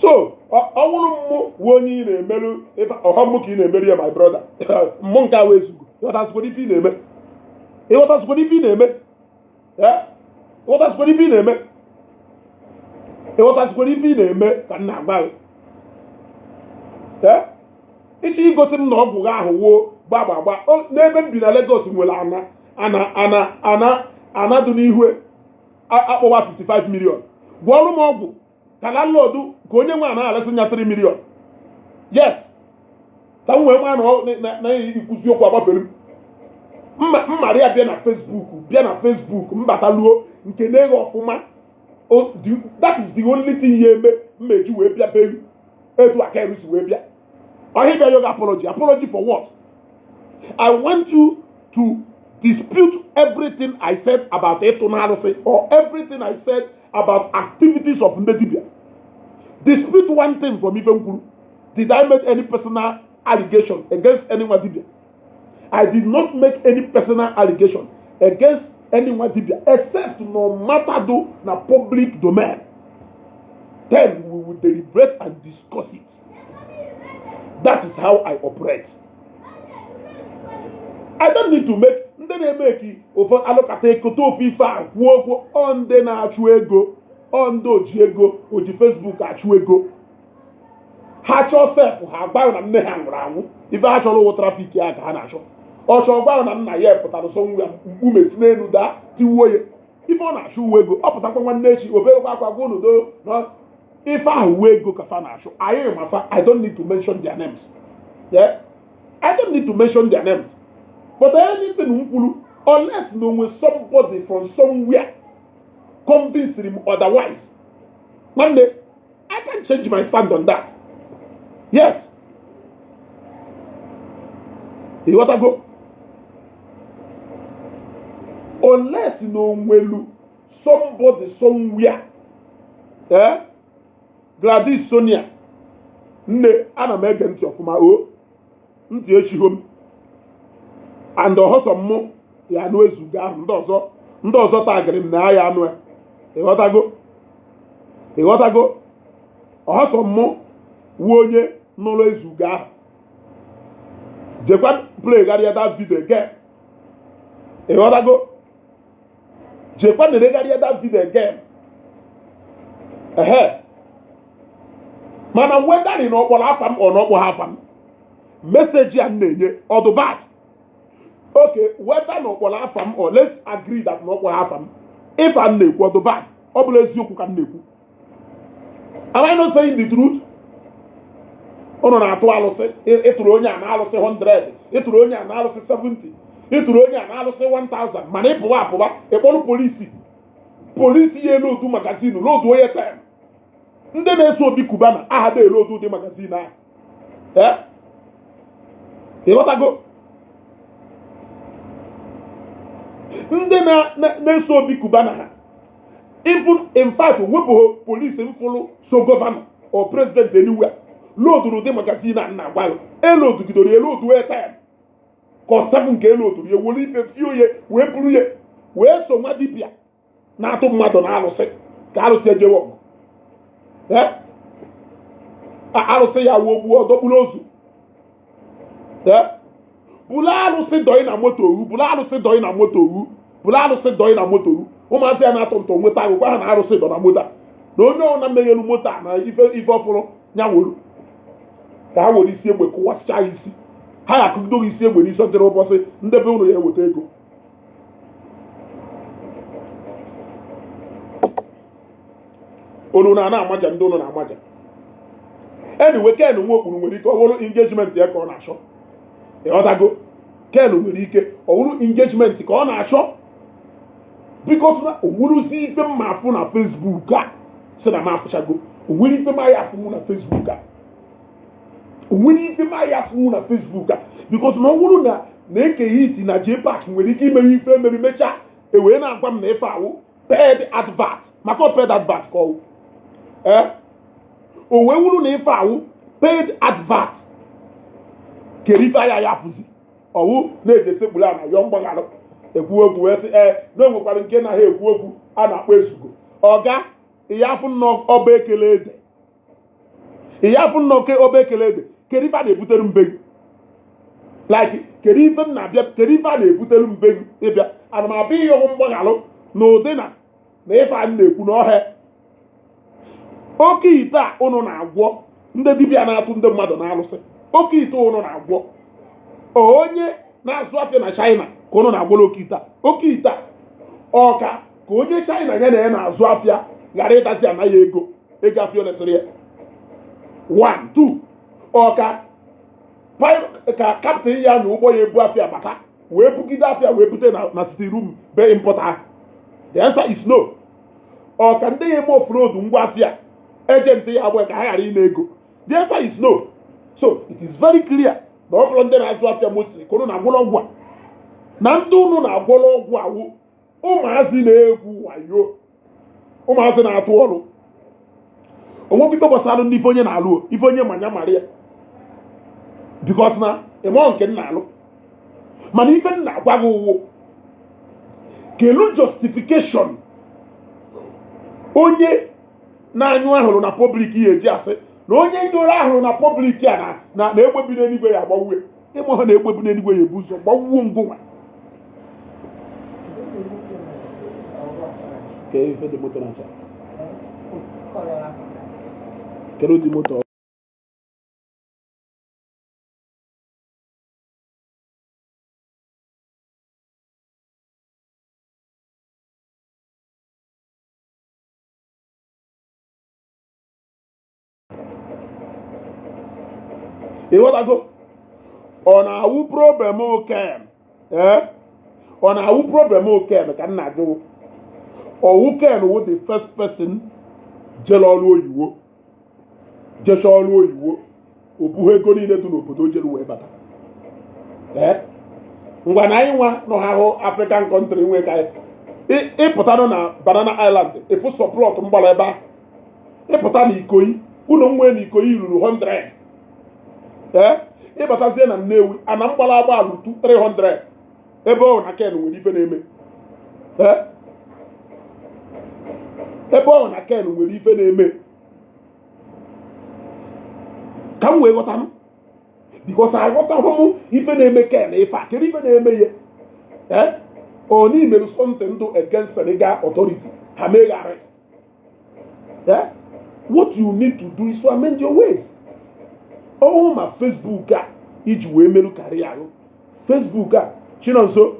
So ọ wụrụ mmụ wụ onye ị na-emerụ ọha mmụ ka ị na-emerụ ya, my brother. Mmụ nke a wee zugo. Ịghọtasịkwara ife ị na-eme? Ịghọtasịkwara ife ị na-eme? Ịghọtasịkwara ife ị na-eme? Ịghọtasịkwara ife ị na-eme ka m na-agwa gị? Ee, ịchọ igosi m na ọgwụ gị ahụ wuo gbagba gba n'ebe m bi na Lagos nwere ana ana ana ana ana dị n'ihu akpọwa 55 million. Gwọọrụ m ọgwụ ka landlord, ka onye nwe ana alesị nya 3 million. Yes, ka m wee nwa na ikwuzi okwu agbafere m mma mmarị ya. Bịa na Facebook, bịa na Facebook, mbataluo nke na-eghe ọfụma. That is the only thing ya eme mmeji wee bịa be etu aka si wee bịa ọhịa bịa yoga. Apology, apology for what? I want you to dispute everything I said about ịtụ n'arụsị or everything I said about activities of ndị dibịa. Dispute one thing from ife m kwuru. Did I make any personal allegation against any nwa dibịa? I did not make any personal allegation against any nwa dibịa, except no matter do na public domain. Then we will deliberate and discuss it. That is how I operate. I don't need to make. Ndị na-eme eki ụfọdụ alụkata ekote ofu ife a kwuo okwu, ọ ndị na-achụ ego, ọ ndị oji ego, oji Facebook achụ ego. Ha chọọ sef, ha agbaghị na nne ha nwụrụ anwụ. Ife ha chọrọ ụwụ traffic ya ka ha na-achọ. Ọ chọọ gbaghị na nna ya pụtara so nwa mkpume si n'elu daa tiwuo ya. Ife ọ na-achụ uwe ego. Ọ pụtakwa nwanne echi, oberekwa akwa gwa unu doo na ife ahụ uwe ego ka fa na-achụ. Anyị ma fa. I don't need to mention their names. Yeah? I don't need to mention their names, but anything m kwuru, unless na onwe somebody from somewhere convince him otherwise, nwanne, I can change my stand on that. Yes, ịghọtago? Unless na onwelu somebody somewhere. Eh, Gladys Sonia, nne, ana m ege ntị ọfụma. O ntị echigo m and ọhọsọ mụ ya anụ ezugo ahụ. Ndị ọzọ, ndị ọzọ tagịrị m na ya anụ ya. Ịghọtago? Ịghọtago? Ọhọsọ mụ wu onye nụrụ ezugo ahụ. Jekwa play gharịa that video again. Ịghọtago? Jekwa neregharịa that video again. Ehe, mana wedari na ọkpọrọ afa m, ọ na ọkpọ ha afa m, message a m na-enye ọdụ bad. Okay, whether na ọkpọrọ afa m or let's agree that na ọkpọrọ afa m, ife a m na-ekwu ọdụ bad, ọ bụla eziokwu ka m na-ekwu. Am I not saying the truth? Ụnụ na-atụ alụsị, ịtụrụ onye a na-alụsị 100, ịtụrụ onye a na-alụsị 70, ịtụrụ onye a na-alụsị 1000, mana ịpụwa apụwa, ịkpọrọ polisi, polisi ya elodu magazine, lodu onye 10. Ndị na-eso Obi Cubana aha da elodu ụdị magazine ahụ. Ee, ịghọtago? Ndị na-eso Obi Cubana ha, even in fact, wepụghị polisi mfụlụ so governor or president anywhere loduru ụdị magazine a na-agwa gị elodugidoro elodu 10 ka ọ 7 nke eloduru ya, were ife fio ya, wee buru ya, wee so nwa dibịa na-atụ mmadụ na alụsị ka alụsị ejewe ọgụ. Ee, alụsị ya wuo gbuo ọdọkpụrụ ozu. Ee, bulu alụsị dọị na moto owu, bulu alụsị dọị na moto owu, bulu alụsị dọị na moto owu. Ụmụazị ya na-atụ ntụ nweta agwụgwa ha na arụsị dọ na moto a, na onye ọ na meghelu moto a na ife ife ọfụrụ ya wuru ka ha were isi egbe kụwasịcha ya isi ha, ya akụgido gị isi egbe n'isi ọdịrị ụbọchị ndebe ụlọ ya eweta ego. Unu na-ana amaja, ndị unu na-amaja. Anyway, Ken Nwokpuru nwere ike ọ wụrụ engagement ya ka ọ na-achọ. Ịghọtago? Ken nwere ike ọ wụrụ engagement ka ọ na-achọ, because na onweruzi ife m ma afụ na Facebook a sị na m afụchago. Onwere ife m ya afụnwu na Facebook a, onwere ife m ya afụnwu na Facebook a, because na ọ bụrụ na na Eke Hit na JPAC nwere ike imewe ife emere mechaa e wee na-agwa m na ife awụ paid advert, maka ọ paid advert ka ọwụ ee o wee wuru na ife awụ paid advert, kere ife aya ya afụzi ọwụ na-eji esekpuru a na yọọ mgbaghara ekwu okwu wee sị ee na o nwekwara nke na ha ekwu okwu a na-akpọ ezugo ọga ịyafụ nnọọ ọba ekele ede ịyafụ nnọọ ke ọba ekele ede. Kedu ife a na-ebutere mbe gị? Like, kedu ife m na-abịa, kedu ife a na-ebutere mbe gị ịbịa? Ana m abịa ịyọgwụ mgbaghalụ na ụdị na na ife a na-ekwu na ọhịa oke ite a ụnụ na-agwọ ndị dibịa na-atụ ndị mmadụ na-alụsị oke ite ụnụ na-agwọ onye na-azụ afịa na China ka ụnụ na-agwọrọ oke ite a, oke ite a ọka ka onye China ya na ya na-azụ afịa ghara ịdazi anaghị ego ego afịa lesịrị ya. 1 2 ọka ka captain ya na ụgbọ ya ebu afịa bata wee bugide afịa wee bute na sitting room be importer. The answer is no. Ọka ndị ya eme offload ngwa afịa agent ya abụọ ka ha ghara ime ego. The answer is no. So it is very clear na ọ bụrụ ndị na-azụ afịa mostly ka ụnụ na-agwọrọ ọgwụ a na ndị ụnụ na-agwọrọ ọgwụ awụ ụmụazị na-egwu wayo, ụmụazị na-atụ ọrụ onwekwa ife gbasara ndị ife onye na-alụ ife onye manya mara ya, because na ịmụọ nke m na-alụ mana ife m na-agwa gị ụwụ kelu justification onye na-anyụ ahụrụ na public ya eji asị na onye nyụrụ ahụrụ na public a na na egbe bi n'eluigwe ya agbawue. Ịmụ ha na egbe bi n'eluigwe ya ebu ụzọ gbawuo ngụnwa. Ife dị moto na-acha, kedu ụdị moto? Ịghọtago? Ọ na-awụ problem Ken, ee, ọ na-awụ problem Ken ka m na-ajụ. Ọwụ Ken wụ the first person jere ọrụ oyiwo, jecha ọrụ oyiwo, o bugho ego niile dị n'obodo jere wee bata. Ee, ngwa na anyị nwa nọ ha hụ African country nwe ka ịpụtanụ na Banana Island ịfụ sọ plot mgbara ebe ahụ, ịpụta na Ikoyi ụlọ nwe na Ikoyi ruru 100, ee, ịbatazie na Nnewi ana mgbara agba alụ 300 ebe ọ na Ken nwere ife na-eme, ee, ebe ọ na Ken nwere ife na-eme ka m wee ghọta m, because aghọtahụ m ife na-eme Ken ife a, kedu ife na-eme ya? Ee, ọ n'imerụ something do against Senegal authority ha mee arrest. Eh? What you need to do is to amend your ways. Ọhụụ ma Facebook a iji wee merụ karịa ahụ Facebook a Chinonso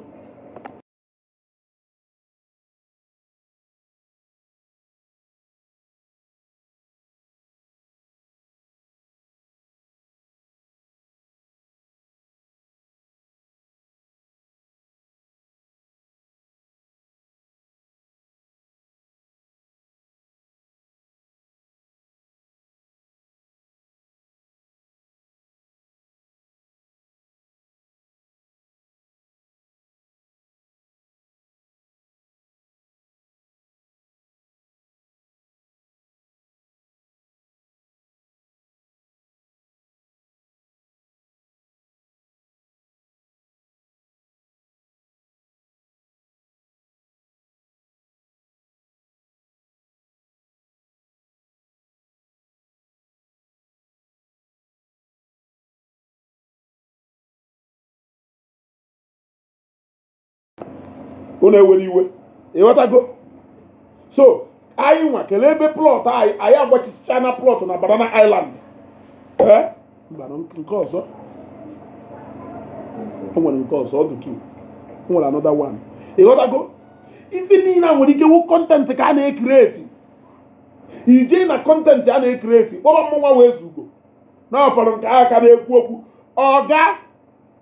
unu ewere iwe, ịghọtago? So anyị nwa kelee ebe plot anyị anyị agbachisicha na plot na Banana Island, ee, nke ọzọ o nwere nke ọzọ ọ dị two, o nwere another one. Ịghọtago? Ife niile a nwere ike wụ content ka a na-ecreate, ije na content a na-ecreate kpọrọ mmụnwa wee zugo. Na ọ fọrọ nke aka na-ekwu okwu ọga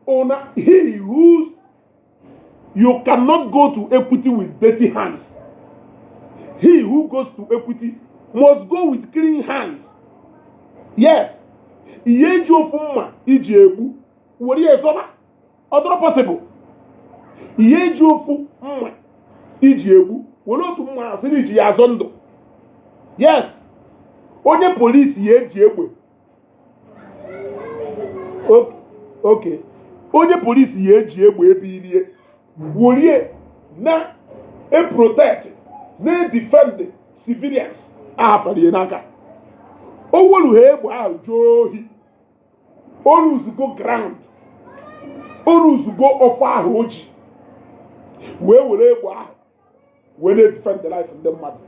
una. He who, you cannot go to equity with dirty hands. He who goes to equity must go with clean hands. Yes, ihe eji ofu mma iji egbu were ya ezọba, ọ dịrọ possible. Ihe eji ofu mma iji egbu were otu mma asị na iji ya azọ ndụ. Yes, onye polisi ya eji egbe. Okay, onye polisi ya eji egbe ebe irie werie na e protect, na defend civilians ahafere ya n'aka. O weru ha egbe ahụ jụọ ohi, o luzugo ground, o luzugo ọfọ ahụ o ji wee were egbe ahụ wee na-defend the life ndị mmadụ,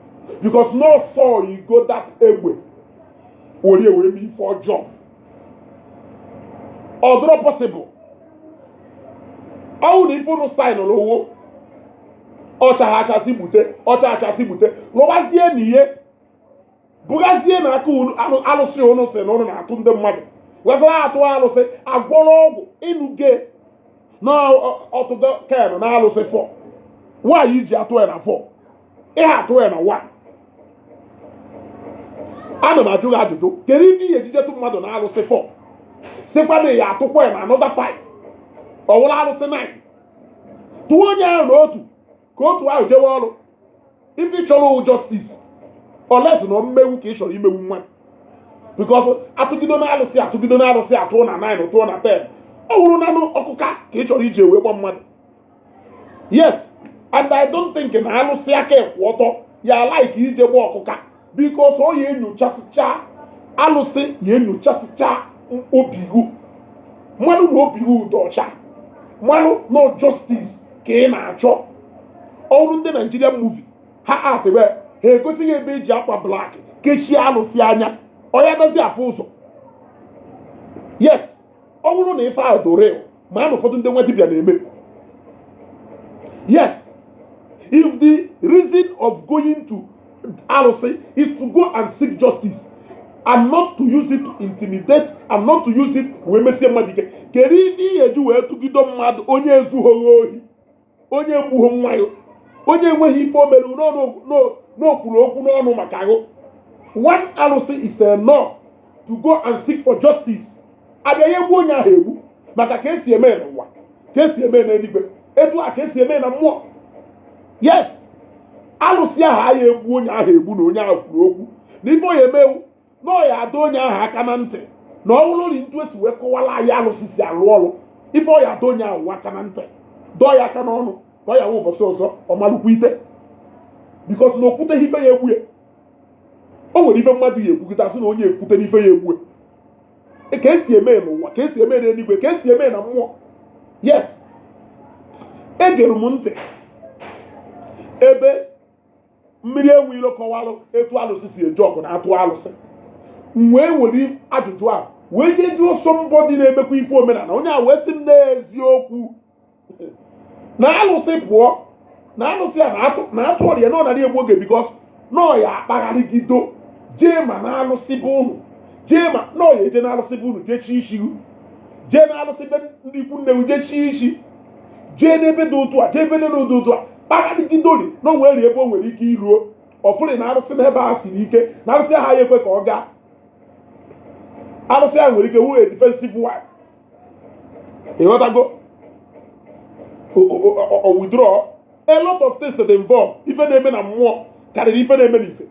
because no so you go that egbe were wee mee ife ọjọọ. Ọ dịrọ possible. Ọwụ na ife unu sign lụwo ọcha ha achasị gbute, ọcha achasị gbute, lụwazie na ihe bụgazie na aka unu alụsị unu si na unu na-atụ ndị mmadụ wesara atụ alụsị agwọrọ ọgwụ ịnụge na ọtụgo ken na alụsị 4. Nwaanyị iji atụ ya na 4, ihe atụ ya na 1. Ana m ajụ gị ajụjụ: kedu ife ihe ejijetụ mmadụ na alụsị 4, sịkwa na ya atụkwa ya na another 5, ọ wụrụ alụsị 9? Tụọ onye ahụ na otu ka otu ahụ jewe ọrụ. Ife ị chọrọ wụ justice, unless na mmewu ka ị chọrọ imewu mmadụ, because atụgido na alụsị, atụgido na alụsị, atụọ na 9, tụọ na 10, ọ wụrụ nanụ ọkụka ka ị chọrọ iji wee gba mmadụ. Yes, and I don't think na alụsị aka ekwu ọtọ ya like ije gba ọkụka, because ọ ya enyochasịcha alụsị, ya enyochasịcha obi ihu mmadụ na obi ihu dị ọcha, mmanụ no justice ka ị na-achọ. Ọrụ ndị Naijiria movie ha atịwe ha egosighị ebe eji akwa black kechie alụsị anya, ọ ya dozi afụ ụzọ. Yes, ọ bụrụ na ife ahụ dị real, ma na ụfọdụ ndị nwa dibịa na-eme. Yes, if the reason of going to alụsị is to go and seek justice and not to use it to intimidate and not to use it wee mesie mmadụ ike, kedu ife ihe eji wee tụgido mmadụ, onye ezughị ohi, onye egbughị nwa ya, onye enweghị ife o mere n'okwuru okwu n'ọnụ maka ahụ? One alụsị is enough to go and seek for justice. Abịa ya egbu onye ahụ egbu, maka ka esi eme n'ụwa ka esi eme n'eluigwe, etu a ka esi eme na mmụọ. Yes, alụsị ahụ agha egbu onye ahụ egbu na onye ahụ kwuru okwu na ife ọ ya emewu na ọ ya adọ onye ahụ aka na ntị na ọ bụrụ na ntu esi wee kọwara anyị alụsị si alụ ọrụ, ife ọ ya adọ onye ahụ aka na ntị, dọọ ya aka n'ọnụ, ka ọ ya wụ ụbọchị ọzọ ọ malụkwa ite, because na okwuteghị ife ya egbu ya. O nwere ife mmadụ ya ekwugide, asị na onye ekwute n'ife ya egbu ya. Ka esi eme n'ụwa ka esi eme n'eluigwe, ka esi eme na mmụọ. Yes, egere m ntị ebe mmiri enwe ilo kọwalụ etu alụsị si eji ọgụ na atụ alụsị. M wee were ajụjụ a wee jee jụọ somebody na-emekwa ife omenala. Onye a wee sị m n'eziokwu na alụsị pụọ na alụsị a na-atụ ọrịa na ọ nara egbu oge, because na ọ ya akpagharịgido jee ma na alụsị bụ unu, jee ma na ọ ya eje na alụsị bụ unu, jee chi isi, jee na alụsị be ndị ikwu nne, jee chi isi, jee n'ebe dị otu a, jee ebe dị otu a, kpagharịgidori na o nwere ebe o nwere ike iruo ọfụrụ na arụsị n'ebe a siri ike, na arụsị ahụ ya ekwe ka ọ gaa. Arụsị ahụ nwere ike wuo a defensive one, ịghọtago, o withdraw. A lot of things dey involve. Ife na-eme na mmụọ karịrị ife na-eme n'ife.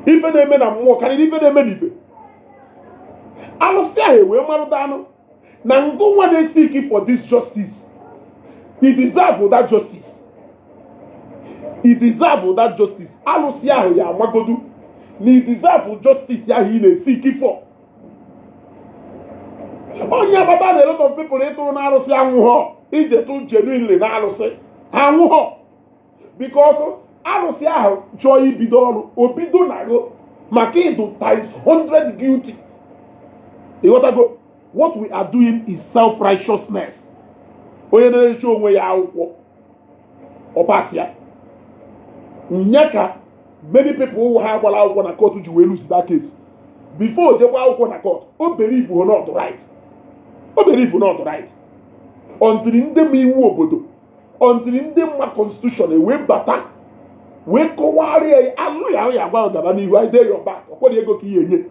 Ife na-eme na mmụọ karịrị ife na-eme n'ife. Alụsị ahụ wee marụta anụ na ngụ nwa na-seek for this justice, he deserve that justice, he deserve that justice. Alụsị ahụ ya amagodu na he deserve justice ahụ ị na-seek for. Onye agbata na a lot of people ịtụrụ na arụsị anwụghọ, ije tụ genuinely na arụsị ha anwụghọ, because arụsị ahụ chọọ ibido ọrụ, o bido na gụ maka ịdụ times 100 guilty. Ịghọtago? What we are doing is self-righteousness. Onye na-eche onwe ya akwụkwọ ọpas ya nya ka many people ha gbara akwụkwọ na court ji wee lose that case. Before o jekwa akwụkwọ na court, o believe not right, o believe not right until ndị ma iwu obodo, until ndị mma constitution ewee bata wee kọwarịa ya. Alụ ya ya gwa gaba n'ihu, I dey your back. Ọkwere ego ka ihe enye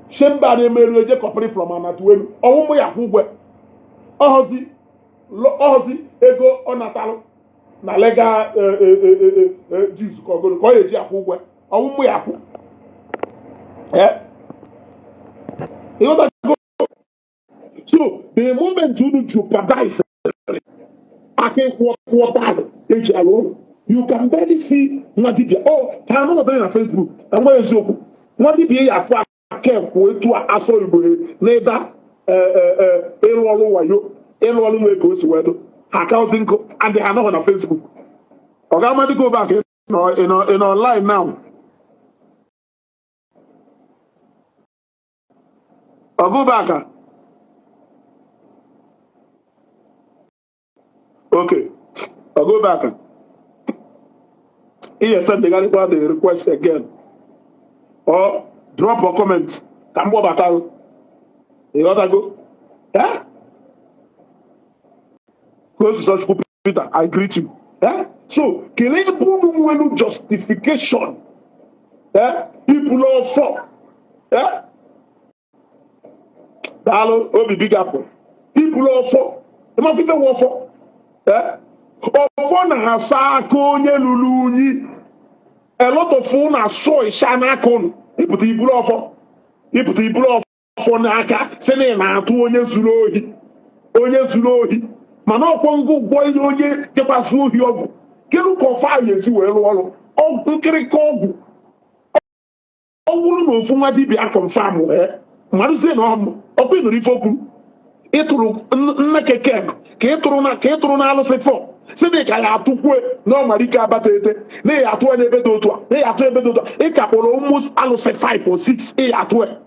shemba na-emerụ eje kọpịrị from anatuelu ọnwụmụ ya kwụ ụgwọ ọhọzi ọhọzi ego ọ natalụ na legal dues ka ọgụrụ ka ọ ga-eji akwụ ụgwọ ọnwụmụ ya kwụ. Ịghọtago? So the moment unu jeopardize aka ịkwụ ọtọ ahụ eji alụ ọrụ, you can barely see nwa dibịa. Ọ ka anụ nọdịrị na Facebook na nwa eziokwu nwa dibịa ya afụ aka ekwu etu a asọ Igbo n'ịda ịrụ ọrụ wayo, ịrụ ọrụ nwee ka o si wee dụ ha akaozi nkụ and ha anọghị na Facebook. Ọ ga-amadị go back in online now. Ọ go back. Okay, ọ go back. Ihe sendịgarịkwa the request again or drop a comment ka m gbọbata. Ịghọtago? Eh? Close to Chukwu Peter, I greet you. Eh? So, kelee ebe unu nwelu justification. Eh? Ibulu ọfọ. Eh? Daalụ obi big apple. Ibulu ọfọ. Ịmakwa ife wụ ọfọ? Eh? Ọfọ na-asa aka onye lụrụ unyi. A lot of unu asọ ịsha n'aka unu. Ịpụta ibulu ọfọ. Ịpụta ibulu ọfọ n'aka sị na ị na-atụ onye zuru ohi. Onye zuru ohi. Mana ọkwọ ngụ ụgwọ ihe onye jekwasị ohi ọgwụ. Kedu ka ọfọ ahụ esi wee rụọ ọrụ? Ọgwụ nkịrịka ọgwụ. Ọ bụrụ na ofu nwa dibịa confirm wee marụzie na ọmụ ọkwa ịnụrụ ife okwu ịtụrụ nne keke ka ịtụrụ na ka ịtụrụ na alụsị fọ si na ka ya atụkwue na ọmara ike abata ete na ya atụ ya n'ebe dị otu a, na ya atụ ebe dị otu a. Ị ka kpọrọ ụmụ alụsị 5 or 6 ị ya atụ ya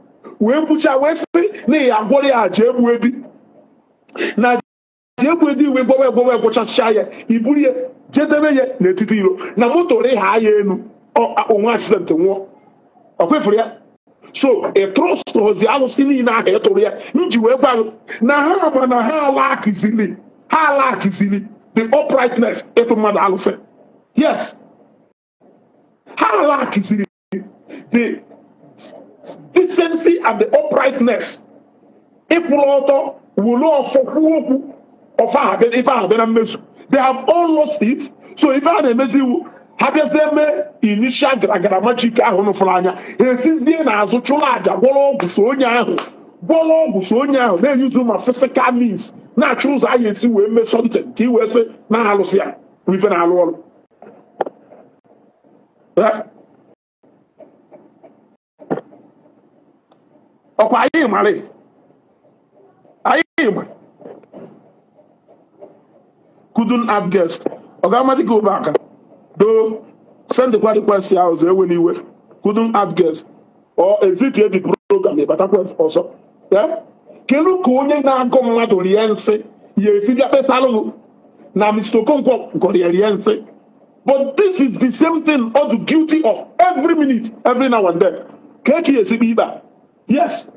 wee gwucha wee sị na ya agwọrọ ya aja egbu ebi na aja egbu ebi wee gwọwa egwọwa egwọchasịa ya, iburu ya jedebe ya n'etiti iro na moto rịha ya elu onwe accident nwụọ. Ọ kwefuru ya. So ị trust ozi alụsị niile ahụ ị tụrụ ya m ji wee gwa gị na ha ma na ha alakizili, ha alakizili the uprightness ịtụ mmadụ alụsị. Yes, ha alakizili the decency and the uprightness ịkwụrụ ọtọ wolu ọfọ kwuo okwu ọfọ ahụ abịa, ife ahụ abịa na mmezu. They have all lost it. So ife a na-emezi iwu ha bịazie mee initial garagara magic ahụ nụfụrụ anya, ha esizie n'azụ chụrụ aja, gwọrọ ọgwụ so onye ahụ, gwọrọ ọgwụ so onye ahụ, na-eyuzu ma physical means na-achọ ụzọ a ga-esi wee mee something ka i wee sị na alụsị ya bụ ife na-alụ ọrụ. Eh? Ọkwa anyị mara, anyị ma couldn't add guest. Ọ ga-amadị gị ụba aka do sendịkwa request ya ọzọ, ewe n'iwe. Couldn't add guest or exit the program, ịbatakwa ọzọ. Eh? Kedu ka onye na-agụ mmadụ rie nsị ya esi bịa kpesalụ na Mr. Okonkwo gọrọ ya rie nsị? But this is the same thing all the guilty of every minute, every now and then. Ka eke ya esi kpe ikpe a? Yes,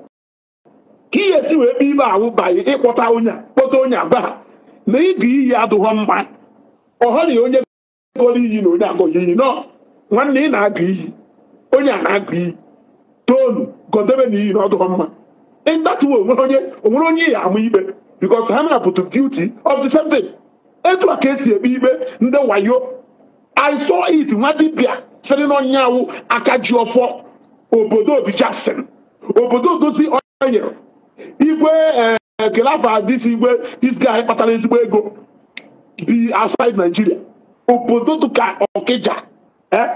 ka ihe esi wee kpe ikpe ahụ banye ịkpọta onye a, kpọta onye agwa ha na ịgụ iyi adụghọ mma. Ọha na onye gọrọ iyi na onye agọghị iyi nọ nwanne ị na-agụ iyi, onye a na-agụ iyi toonu gọdebe na iyi na ọdụghọ mma. In that way, onwere onye onwere onye ya ama ikpe because ha na-apụtụ guilty of the same thing. Etu a ka esi ekpe ikpe ndị wayo. I saw it. Nwa dibịa sịrị na ọnyanwụ aka ji ọfọ obodo Obijasin obodo dozi onyere igwe kelafa this igwe, this guy kpatara ezigbo ego bi outside Nigeria, obodo dịka Ọkịja, eh?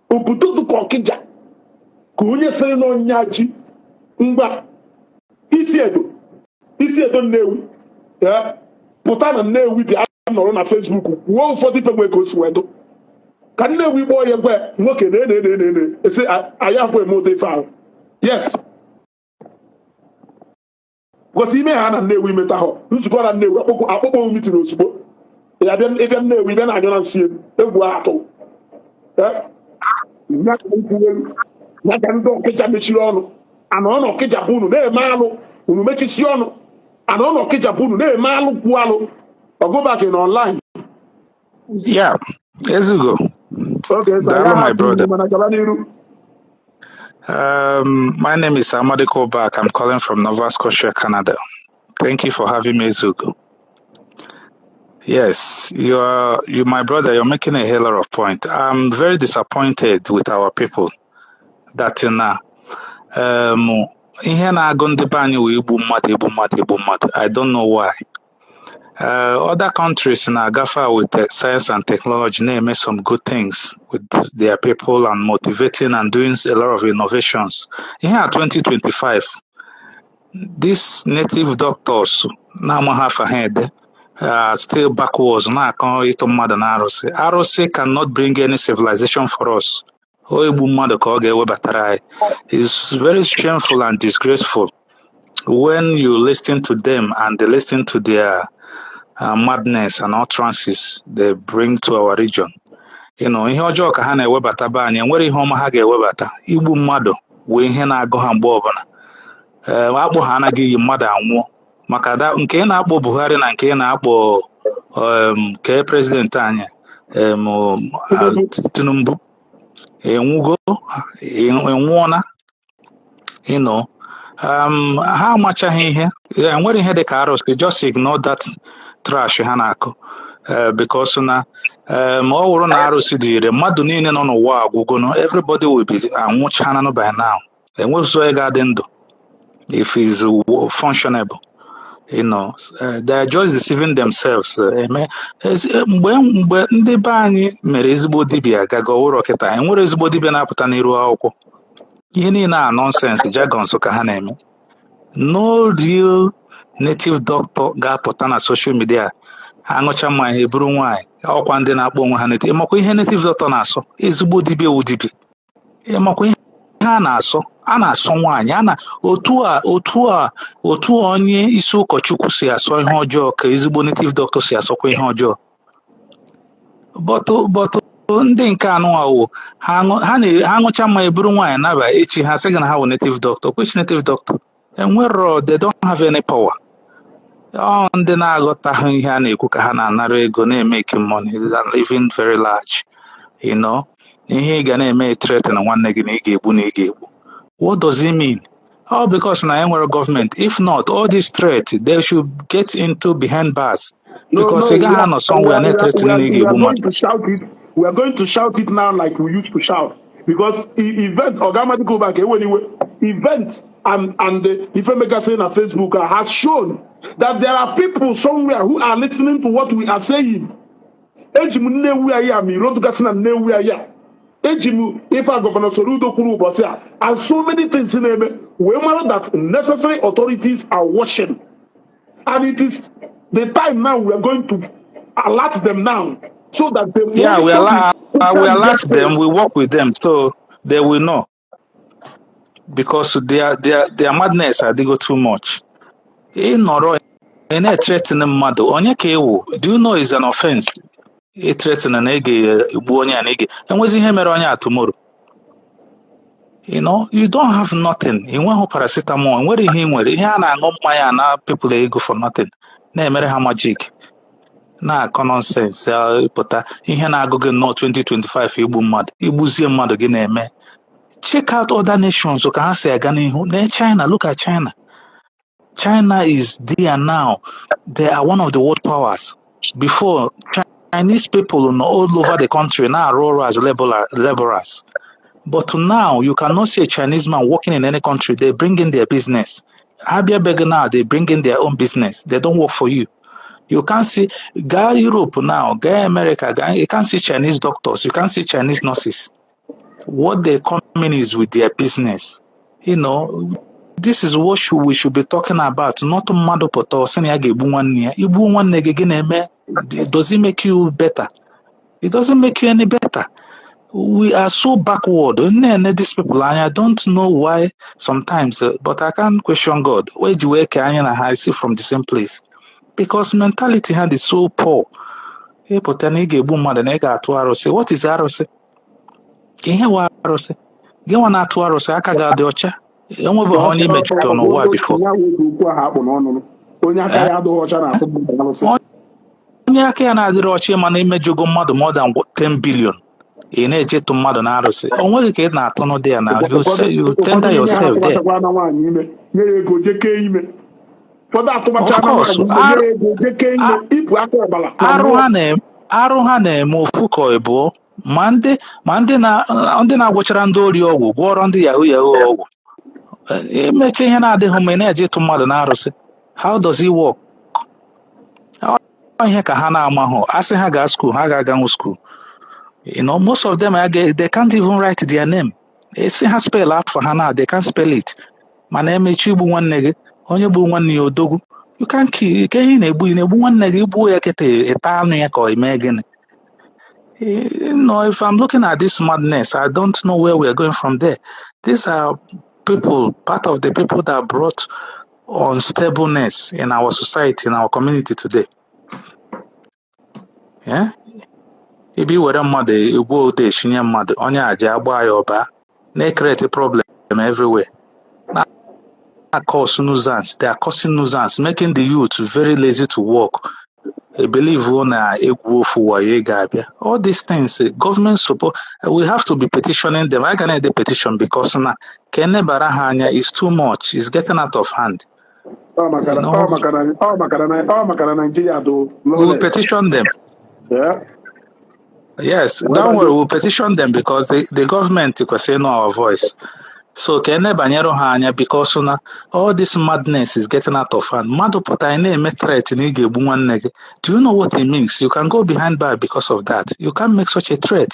Obodo dịka Ọkịja ka onye sịrị na ọnya ji ngwa isi edo, isi edo Nnewi, eh? Pụta na Nnewi bịa nọrọ na Facebook kwuo ụfọdụ ife nwee ka o si wee dụ ka Nnewi kpọọ ya gwa ya, nwoke na ene ene ene esi anyị abụọ eme ụdị ife ahụ. Yes, gosi ime ha na Nnewi meta ha nzukọ na Nnewi akpọkọ akpọkọ meeting ozugbo ya bịa ịbịa Nnewi bịa na anyụ na nsị egwu egwu atụ. Eh? Nya ka m kwuo elu. Ya ka ndị Ọkịja mechiri ọnụ, ana ọ na Ọkịja bụ unu na-eme alụ, unu mechisi ọnụ. Ana ọ na Ọkịja bụ unu na-eme alụ, kwuo alụ. Ọgụbaki na online. Yeah, Ezugo. Okay, so Daalụ, ya my hapụ brother. mana gaba n'iru. My name is Amadi Kobak. I'm calling from Nova Scotia, Canada. Thank you for having me, Ezugo. Yes, you are you, my brother. You're making a hell of point. I'm very disappointed with our people that in ihe na-agụ ndị be anyị wee igbu mmadụ, igbu mmadụ, igbu mmadụ. I don't know why. Other countries na-agafe with science and technology na-eme some good things with their people and motivating and doing a lot of innovations. Ihe a 2025, these native doctors na-amaghị afa ha ede are still backwards, na-akọ ịtụ mmadụ na arụsị. Arụsị cannot bring any civilization for us. O igbu mmadụ ka ọ ga-ewebatara anyị. It's very shameful and disgraceful when you listen to them and they listen to their madness and utterances they bring to our region. Ihe ọjọọ ka ha na-ewebata be anyị, enwere ihe ọma ha ga-ewebata. Igbu mmadụ wee ihe na-agụ ha mgbe ọbụla. Ee, akpụ ha anaghị iyi mmadụ anwụọ maka da nke ị na-akpọ Buhari na nke ị na-akpọ ke president anyị, Tinubu enwugo, enwụọna. Ha amachaghị ihe. Enwere ihe dị ka arụsị. Just ignore that trash ha na-akụ, because na ma ọ wụrụ na arụsị dị ire, mmadụ niile nọ n'ụwa agwụgono. Everybody will be anwụchananụ by now. Enweghịzi onye ga-adị ndụ if is functionable. They are just deceiving themselves. Eme mgbe ndị be anyị mere ezigbo dibịa gaga ọwụrọ kịta, enwere ezigbo dibịa na-apụta n'iru akwụkwọ. Ihe niile a nonsense jargons ka ha na-eme. No real native doctor ga-apụta na social media. Ha aṅụcha mmanya, ha eburu nwaanyị. Ọkwa ndị na-akpọ onwe ha native. Ịmakwa ihe native doctor na-asọ? Ezigbo dibịa wụ dibịa. Ịmakwa ihe a na-asọ? A na-asọ nwaanyị a na otu a, otu a, otu a onye isi ụkọchukwu si asọ ihe ọjọọ ka ezigbo native doctor si asọkwa ihe ọjọọ. But ndị nke anụnwa ha ha ṅụcha mmanya, eburu nwaanyị naba, echi ha sị gị na ha wụ native doctor. Which native doctor? Enwero. They don't have any power. Ọ ndị na-aghọtaghị ihe a na-ekwu ka ha na-anara ego na-emeke money and living very large. Ihe ị ga na-eme, threaten nwanne gị na ị ga-egbu, na ị ga-egbu, what does it mean? All because na enwere gọọmenti. If not, all this threat, they should get into behind bars No, because no, ị we gaghị are, anọ we somewhere are, we are, we na-threaten na are, ị we ga-egbu are going mmadụ. To shout it. We are going to shout it now like we used to shout. Because event, Ogamadi go back, anyway, event and the Ife Megase na Facebook has shown that there are people somewhere who are listening to what we are saying. Eji m Nnewi anyị a ma iro dụgasị na Nnewi anyị a. Eji m ife a Governor Soludo kwuru ụbọchị a and so many things na-eme wee mara that necessary authorities are watching. And it is the time now we are going to alert them now so that they Yeah, we monitor allow the we social media alert them. space. We work with them so they will know because their madness adịgo too much. Ị nọrọ ị na-ethreaten mmadụ, onye ka ewu? Do you know is an offense ithreaten na ị ga-egbu onye a, na ị ga enwezi ihe mere onye a tomorrow? You don't have nothing. Ị nweghị paracetamol, nwere ihe ị nwere. Ihe a na-aṅụ mmanya na people ego for nothing, na-emere ha magic, na-akọ nonsense. Pụta ihe na-agụ gị nnọọ 2025, igbu mmadụ, igbuzie mmadụ gị na-eme. Check out other nations ka ha si aga n'ihu. Na China, look at China. China is there now. They are one of the world powers. Before, Chinese people nọ all over the country na-arụ ọrụ as laborers. But now you cannot see a Chinese man working in any country. They bring in their business. Abia beg now, they bring in their own business. They don't work for you. You can't see, gaa Europe now, gaa America, gaa, you can't see Chinese doctors, you can't see Chinese nurses. What they come in is with their business. This is what we should be talking about, not mmadụ pụta ọ sị na ya ga-egbu nwanne ya. Igbu nwanne gị, gị na-eme? Does it make you better? It doesn't make you any better. We are so backward. Nne, these people, and I don't know why sometimes, but I can't question God. Where do we anyị na ha si from the same place? Because mentality ha dị so poor. Ịpụta na ị ga-egbu mmadụ, na ị ga-atụ arụsị. What is arụsị? Ihe wụ arụsị? Gị nwa na-atụ arụsị, aka gị adị ọcha? Enwebeghị onye imejọrọ n'ụwa before. Ya wụ otu okwu ahụ akpụ n'ọnụ, onye aka ya adịghị ọcha na-atụ mmadụ arụsị. Onye aka ya na-adịrị ọcha, mana imejogo mmadụ more than 10 billion, ị na-eje tụ mmadụ na arụsị. O nweghị ka ị na-atụnụ dị ya na you say you Ụfọdụ tender n'ime ha yourself there. atụbachakwa na nwaanyị ime, nye ya ego jekee ime. Ụfọdụ atụbacha Of na course. nwaanyị ime, nye ya ego jekee ime, ibu aka ọbara na arụ mmụọ. Ha na-eme arụ, ha na-eme ofu ka ịbụọ, ma ndị na ndị na-agwụchara ndị ori ọgwụ, gwọrọ ndị yahoo yahoo ọgwụ. Emecha ihe na-adịghị mma, ị na-eje ịtụ mmadụ na arụsị. How does it work? Ọ ihe ka ha na-amahụ. Asị ha gaa school, ha ga-aganwu school? Most of them they can't even write their name. Esi ha spell afọ ha na they can't spell it. Mana emechi igbu nwanne gị, onye gburu nwanne ya odogwu. You can't kill. Ke ihe ị na-egbu, ị na-egbu nwanne gị, igbuo ya kịta, ịta anụ ya ka ọ eme gịnị? No, if I'm looking at this madness, I don't know where we are going from there. These are people, part of the people that brought unstableness in our society, in our community today. Yeah? Ebe i were mmadụ egwu ode eshinye mmadụ, onye aja agba ya ọba, na-create problem everywhere. Na cause nuisance. They are causing nuisance, making the youth very lazy to work. I believe na egwu ofu wayo ị ga-abịa. All these things, government support, we have to be petitioning them. I can the petition because na ka enebara ha anya is too much. It's getting out of hand. Ọ maka na ọ maka na ọ maka na ọ maka na Nigeria dị We will lawless. petition them. Yeah. Yes, don't worry, we'll petition them because the government kwesịrị ịnụ our voice. So ka enebanyere ha anya because na all this madness is getting out of hand. Mmadụ pụtara na-eme threat na ị ga-egbu nwanne gị. Do you know what it means? You can go behind bar because of that. You can't make such a threat.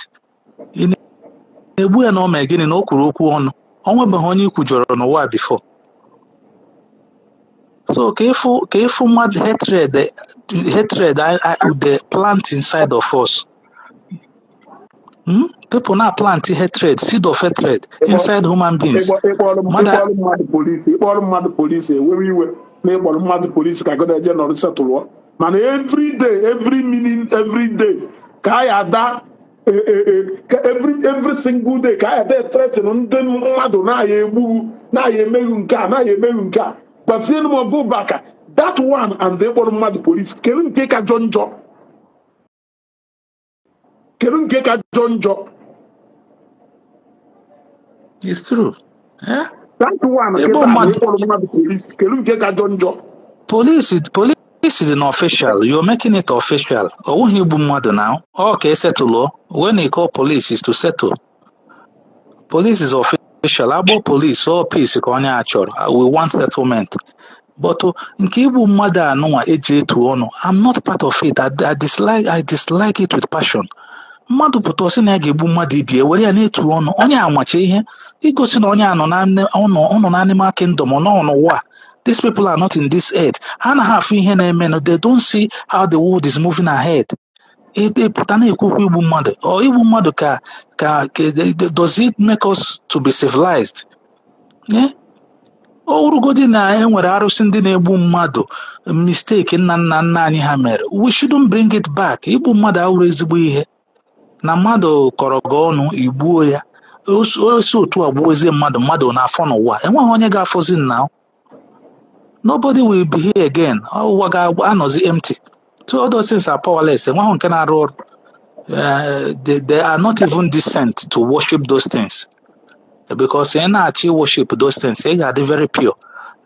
Ị na-egbu ya na o mee gịnị, na o kwuru okwu ọnụ? O nwebeghị onye i kwujọrọ n'ụwa before. So ka ịfụ mmadụ hatred they plant inside of us. People now plant hatred, seed of hatred inside human beings. Ịkpọrọ Mmadụ ịkpọrọ mmadụ polisi, ịkpọrọ mmadụ polisi, ewewe iwe na ịkpọrọ mmadụ polisi ka gọda eje nọrọ setụlụọ. Mana every day, every minute, every day ka a ya ada ka every single day ka a ya ada threaten ndị mmadụ na-aya egbu, na-aya emeghu nke a, na-aya emeghu nke a. Gbasienụ m ọgụ baka that one and ịkpọrọ mmadụ polisi, kedu nke ka jọ njọ? Kedu nke ka jọ njọ? It's true. Eh? That one Ebe kịta na mmadụ ịkpọrọ mmadụ polisi, kedu nke ka jọ njọ? Police is an official. You're making it official. Ọ wụghị igbu mmadụ now. Ọ ka esetụlụọ. When you call police is to settle. Police is official. Agbọ police, all peace ka onye a chọrọ. We want settlement. But nke igbu mmadụ anụnwa eji etu ọnụ, I'm not part of it. I dislike it with passion. Mmadụ pụta ọsị na ya ga-egbu mmadụ ibie, were ya na-etu ọnụ, onye amacha ihe igosi na onye a nọ na ọ nọ na animal kingdom, ọ nọ n'ụwa. These people are not in this earth. Ha anaghị afụ ihe na-emenụ. They don't see how the world is moving ahead. Pụta na-ekwu okwu igbu mmadụ, ọ igbu mmadụ ka does it make us to be civilized? Yeah? Ọ wụrụgodi na e nwere arụsị ndị na-egbu mmadụ, mistake nna nna nna anyị ha mere, we shouldn't bring it back. Igbu mmadụ awụrụ ezigbo ihe. Na mmadụ kọrọ gị ọnụ, igbuo ya, o si otu a gbuozie mmadụ, mmadụ na-afọ n'ụwa, enweghị onye ga-afọzi nna. Nobody will be here again. Ụwa ga-anọzi empty. So all those things are powerless. Enweghị nke na-arụ ọrụ. They are not even decent to worship those things because ị na-achọ worship those things, ị ga-adị very pure.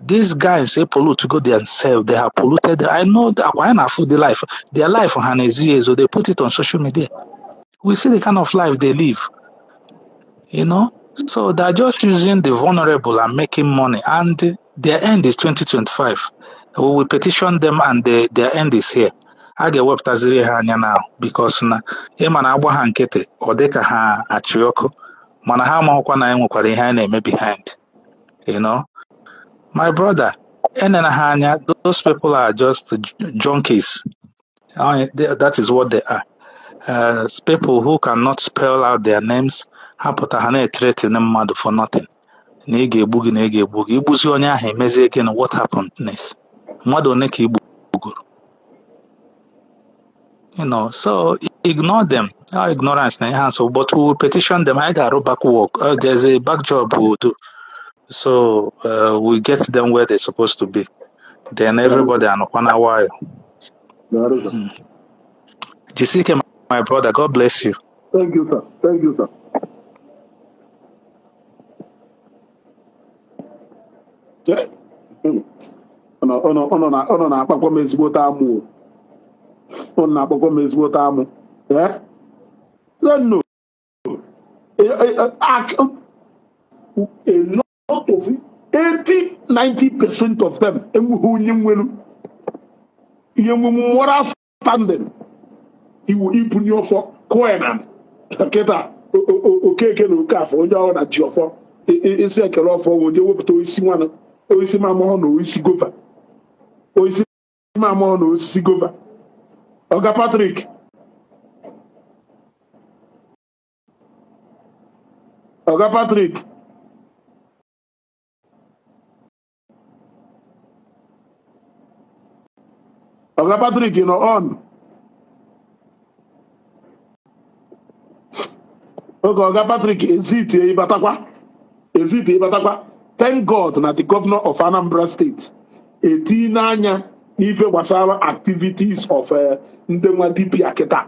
These guys, they pollute go themselves. They have polluted. I know akwa anyị na-afụ the life, their life ha na-ezi ezo. They put it on social media. We see the kind of life they live. So they're just using the vulnerable and making money, and their end is 2025. We will petition them and their end is here. A ga-ewepụtaziri ha anya now because na ịma na agba ha nkịtị, ọ dị ka ha achị ọkụ, mana ha amaghịkwa na anyị nwekwara ihe anyị na-eme behind. My brother, enena ha anya. Those people are just junkies. That is what they are, people who cannot spell out their names. Ha pụta, ha na-ethreaten mmadụ for nothing, na ị ga-egbu gị, na ị ga-egbu gị. Igbuzi onye ahụ, emezie gịnị? What happened next? Mmadụ one ka igbugoro? You know, so ignore them. Our ignorance na ihe so, but we will petition them. I got back work. There's a back job we will do. So we get them where they're supposed to be. Then everybody anọkwa nwayọ. Jisike, my brother, God bless you. Thank you, sir. Thank you, sir. Ọ na-akpakwa m ezigbote amụ. Ọ na-akpakwa m ezigbote amụ. No. A lot of 80-90% of them enweghị onye nwere ihe nwe moral standing iwu ibunye ọfọ kụọ ya na nkịta. Okeke na Okafọ, onye ọbụla ji ọfọ isi ekele ọfọ, onye wepụta osisi nwanụ, osisi mamahụ na osisi gova, osisi mamahụ na osisi gova. Oga Patrick, Oga Patrick, Oga Patrick nọ on. Oge Oga Patrick ezite ịbatakwa, ezite ịbatakwa. Thank God na the governor of Anambra State etinye anya n'ife gbasara activities of ndị nwa dibịa kịta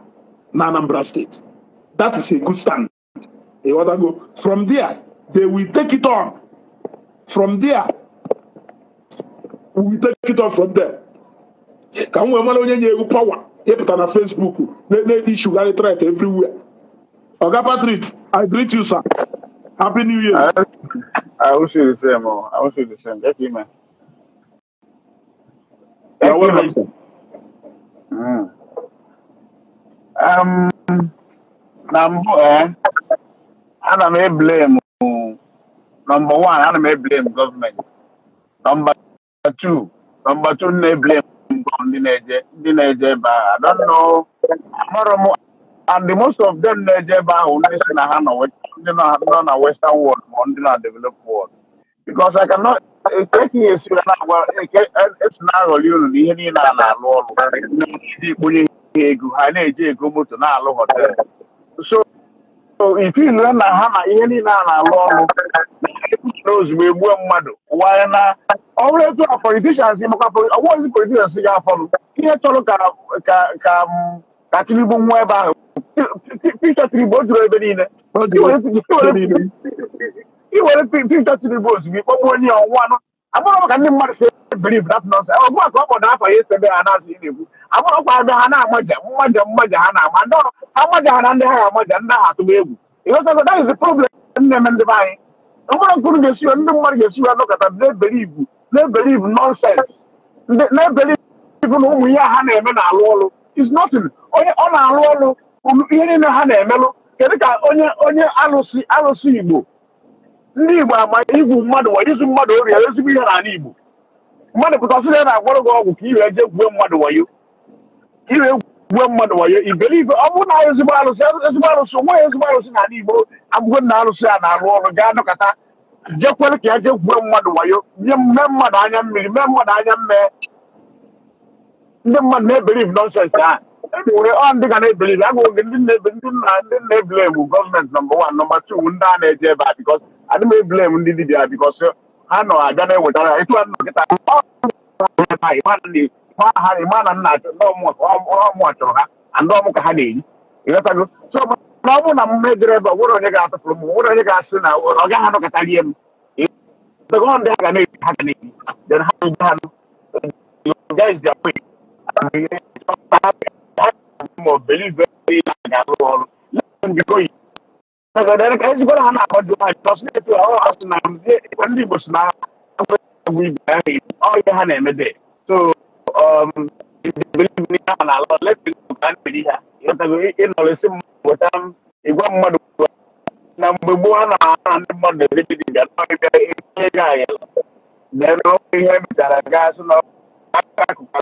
na Anambra State. That is a good stand. Ịghọtago? From there they will take it on. From there we will take it on from there. Ka m wee mara onye nye egwu power ịpụta na Facebook na-ishugharị threat everywhere. Oga Patrick, I greet you, sir. Happy New Year. I wish you the same. Oh. I wish you the same. Thank you, man. You're Thank you, welcome, man. sir. Na mbụ, ana m eblame, number one, ana m eblame gọọmenti. Number two, m na-eblame ndị na-eje ebe ahụ. I don't know. Amarọ m, and the most of them na-eje ebe ahụ ndị si na ha nọ ndị nọ na western world ma ndị na developed world. Because I cannot ekeghị esi na-agwa esi na-aghọli unu na ihe niile a na-alụ ọrụ na-eji ikponye ha ego ha na-eji ego moto na-alụ hotel. So if you learn na ha na ihe niile a na-alụ ọrụ na ozugbo egbuo mmadụ wanye na ọ bụrụ etu a politicians makwa ọwụzi politicians ga-afọlụ ihe chọrọ ka ka ka ka Tinubu nwụọ ebe ahụ. Picture Tinubu o juru ebe niile. Ọ dị ebe niile. Iwere picture Tinubu ozugbo ịkpọgbu onye ya ọnwụ anụ abụrụ maka ndị mmadụ si believe that nonsense. Ọgụ a ka ọ kpọdọ afọ ya esebe ha na-asị ị na-ekwu abụrụkwa ebe ha na-amaja mmaja mmaja ha na-ama ndị ha maja ha na ndị ha ga-amaja ndị ha atụba egwu. Ịghọtago? That is the problem na-eme ndị be anyị. Mkpụrụ mkpụrụ ga-esi ndị mmadụ ga-esi ya nọkọta na-ebelieve nonsense, na-ebelieve na ụmụ ihe ha na-eme na-alụ ọrụ is nothing. Onye ọ na-alụ ọrụ ihe niile ha na-emelụ, kedu ka onye onye alụsị alụsị Igbo ndị Igbo ama igwu mmadụ wayo, izu mmadụ ori ezigbo ihe n'ala Igbo. Mmadụ pụtasị na ya na-agwọrọ gị ọgwụ ka i wee jee gwuo mmadụ wayo, ka i wee gwuo mmadụ wayo iberibe. Ọ bụrụ na ezigbo alụsị, ezigbo alụsị onwe ezigbo alụsị n'ala Igbo abụgo na alụsị a na-arụ ọrụ gaa nọkọta jekwere ka ya jee gwuo mmadụ wayo, nye mee mmadụ anya mmiri, mee mmadụ anya mmee. Ndị mmadụ na-ebelieve nonsense ha. Anyway, ọ ndị ga na-ebelieve agụụ gị ndị na-ebe ndị nna ndị na-eblame gọọmenti number one, number two ndị a na-eje ebe a, because adị m eblame ndị dibịa, because ha nọ abịa na-ewetara ha etu a nọ kịta. Ọ ebe a ịma na ịma ha ịma na nna achọ ndị ọmụ chọrọ ha na ndị ọmụ ka ha na-eyi. Ịghọtago? So mana ọ bụrụ na m mejere ebe ọ nwere onye ga-atụfuru m, nwere onye ga-asị na ọ gaghị anọkọtarie m. Ịghọtago? Ọ ndị ha ga na-eyi, ha ga na-eyi, then ha ha guys their way ma ọ believe na ga-arụ ọrụ. Let them be going. Ka ezigbo ha na-akwado ha because na-etu ọ asị na ndị Igbo si na agwụ ibe ha ọ ihe ha na-eme dị. So if they believe n'ihe ha na-alụ, let them go ka a na-eri ha. Ịghọtago? Ịnọrọ isi mmadụ weta ịgwa mmadụ na mgbe gboo ha na ndị mmadụ na-emebi dibịa na ọbịa ego anyị then ọ bụ ihe emechara gaa sị na akụkụ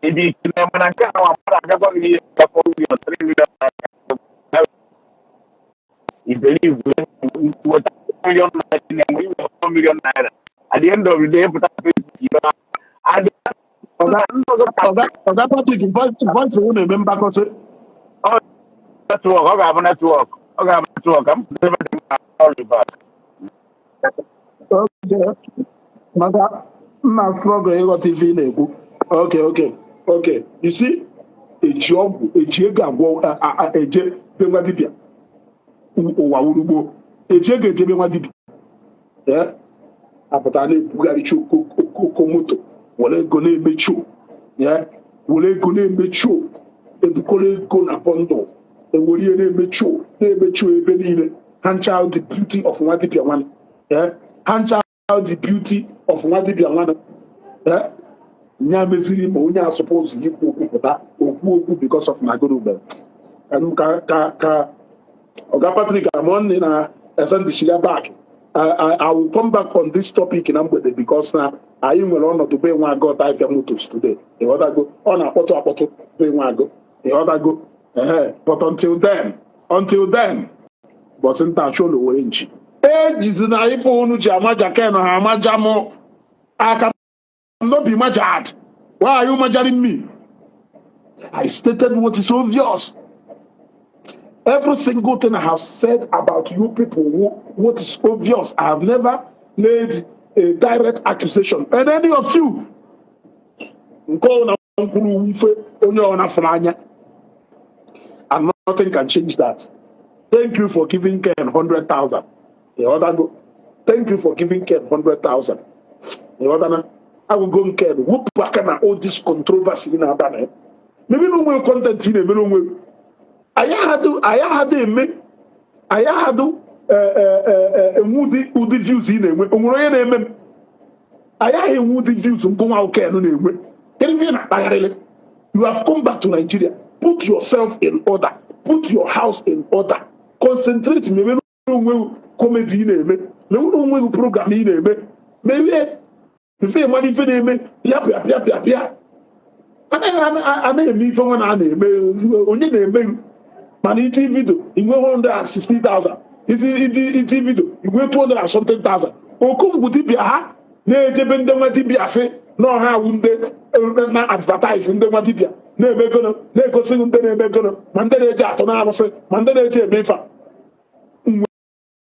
ebe ike na mana nke a mmadụ agakwa gị ihe ka 4 million, 3 million naira I believe weta million naira na-enwe iwe 4 million naira. At the end of the day, pụta Facebook ibe and Oga ndị ọzọ Oga Oga Patrick, voice wụ na-eme mgbakọsị. Ọ network, ọ ga-abụ network, ọ ga-abụ network ka m pụta ebe dị mma. I'll be back. Okay. Maka mma struggle ịghọta ife ị na-ekwu. Okay. You see, eji ọgwụ eji ego agwọ eje be nwa dibịa ụwa wurugbo eji ego eje be nwa dibịa. Eh? Apụta na-ebugharịcha okoko moto were ego na-emechi ya, were ego na-emechi, ebukọrọ ego na bundle, ewere ihe na-emechi, na-emechi ebe niile. Ha ncha the beauty of nwa dibịa nwanne. Eh? Ha ncha the beauty of nwa dibịa nwanne. Eh? Nya meziri ma onye asụpụzụ ikwu okwu pụta okwu okwu because of na goro ka ka ka Oga Patrick Amonni na esendishiga back. I will come back on this topic na mgbede because na anyị nwere ọnọdụ be nwe agụ Ọtaifia Motors today. Ịghọtago? Ọ na-akpọtụ akpọtụ be nwe agụ. Ịghọtago? Ehe. But until then, bọsị nta achụ ụlọ were nchi. Ejizi na ife unu ji amaja Ken ha amaja mụ aka no be majad. Why are you majaring me? I stated what is obvious. Every single thing I have said about you people, what is obvious, I have never made a direct accusation. And any of you, nke ọ na nkwuru ife onye ọ na-afụrụ anya, and nothing can change that. Thank you for giving Ken 100,000. Ịghọtago? Thank you for giving Ken 100,000. Ịghọtana? Agụgo m Ken, wepụ aka na all this controversy ị na-aba na ya. Maybe na onwe content ị na-emere onwe gị. Anyị ahadụ eme, anyị ahadụ enwe ụdị views ị na-enwe. O nwere onye na-eme m? Anyị aghị enwe ụdị views ngụnwa Ken na-enwe. Kedu ife ị na-akpagharịrị? You have come back to Nigeria. Put yourself in order. Put your house in order. Concentrate, mebe onwe gị comedy ị na-eme, mebe onwe gị program ị na-eme, mebe ife mmadụ ife na-eme pịa pịa pịa pịa pịa. Anaghị anaghị eme ife nwa na a na-eme onye na-eme gị. Mana iti video inwe 160,000, isi iti video inwe 200 and something thousand. Okongwu dibịa ha na-ejebe ndị nwa dibịa sị na ọha awụ ndị na advertise ndị nwa dibịa na-eme gono, na-egosi ndị na-eme gono, ma ndị na-eji atụ na arụsị, ma ndị na-eji eme ife a.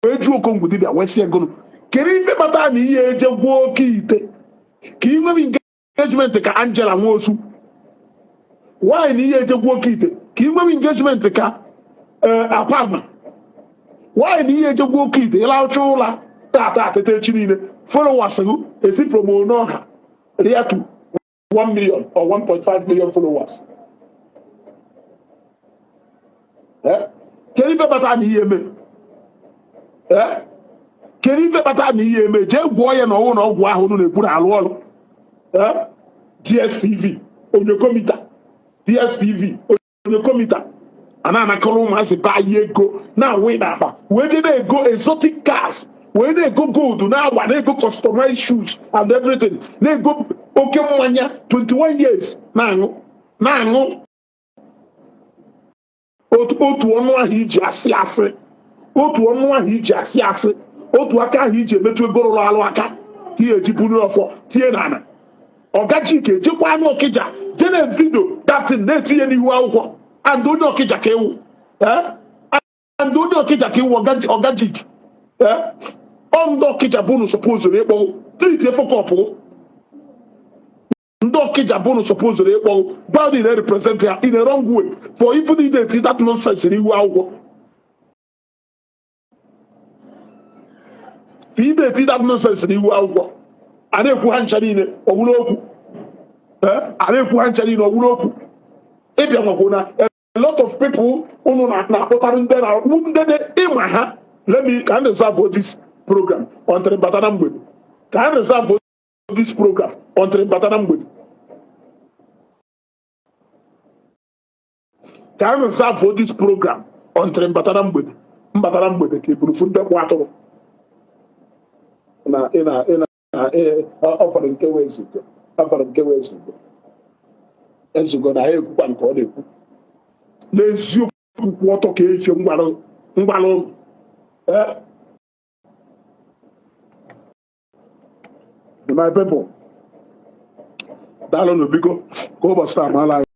Wee jụọ okongwu dibịa wee sị gono, kedu ife kpatara na ihe eje gwuo oke ite ka ị nwere engagement ka Angela Nwosu? Nwaanyị na ihe eje gwuo oke ite ka ị nwere engagement ka apama? Nwaanyị na ihe eje gwuo oke ite ịlaucha ụla tata atete echi niile, followers gị esi from ọha ria to 1 million or 1.5 million followers. Kedu ife kpatara na ihe eme? Kedu ife kpatara na ihe eme? Jee gwụọ ya na ọnwụ na ọgwụ ahụ unu na-ekwu na-alụ ọrụ. DSTV onyokomita, DSTV onyokomita a na-anakọrọ ụmụazị be anyị ego na-awụ n'akpa wee jee na-ego exotic cars, wee na-ego gold, na-agba na-ego customized shoes and everything, na-ego oke mmanya 21 years na-aṅụ na-aṅụ otu ọnụ ahụ iji asị asị, otu ọnụ ahụ iji asị asị, otu aka ahụ iji emetụ ego rụrụ alụ aka ka ihe eji buru ọfọ tinye n'ala. Ọgachike ejekwa anụ Ọkịja jee na video datin na-etinye n'ihu akwụkwọ and onye Ọkịja ka ewu. And onye Ọkịja ka ewu ọgajik. Ọ ndị Ọkịja bụ unu supposed ịkpọ treat efokọpụ. Ndị Ọkịja bụ unu supposed ịkpọ gwa na represent ya in a wrong way for even ide eti that nonsense n'ihu akwụkwọ, for ide eti that nonsense n'ihu akwụkwọ. A na-ekwu ha ncha niile ọwụrụ okwu. A na-ekwu ha ncha niile ọwụrụ okwu. Ịbịa nwekwu na a lot of people unu na-akpọtarị ndị na ndị na ịma ha. Let me ka reserve this program until bata na mgbede, ka reserve this program until bata na mgbede, ka reserve this program until bata na mgbede, mbata na mgbede ka eburufu ndị kwụ atụrụ na ị na ị na ọ fọrọ nke wee ezugo, ọ fọrọ nke wee ezugo ezugo na ya ekwukwa nke ọ na-ekwu n'eziokwu kwụ ọtọ ka efie ngwarụ ngwarụ. My people, daalụnụ biko. Ka ụbọchị taa mara anyị.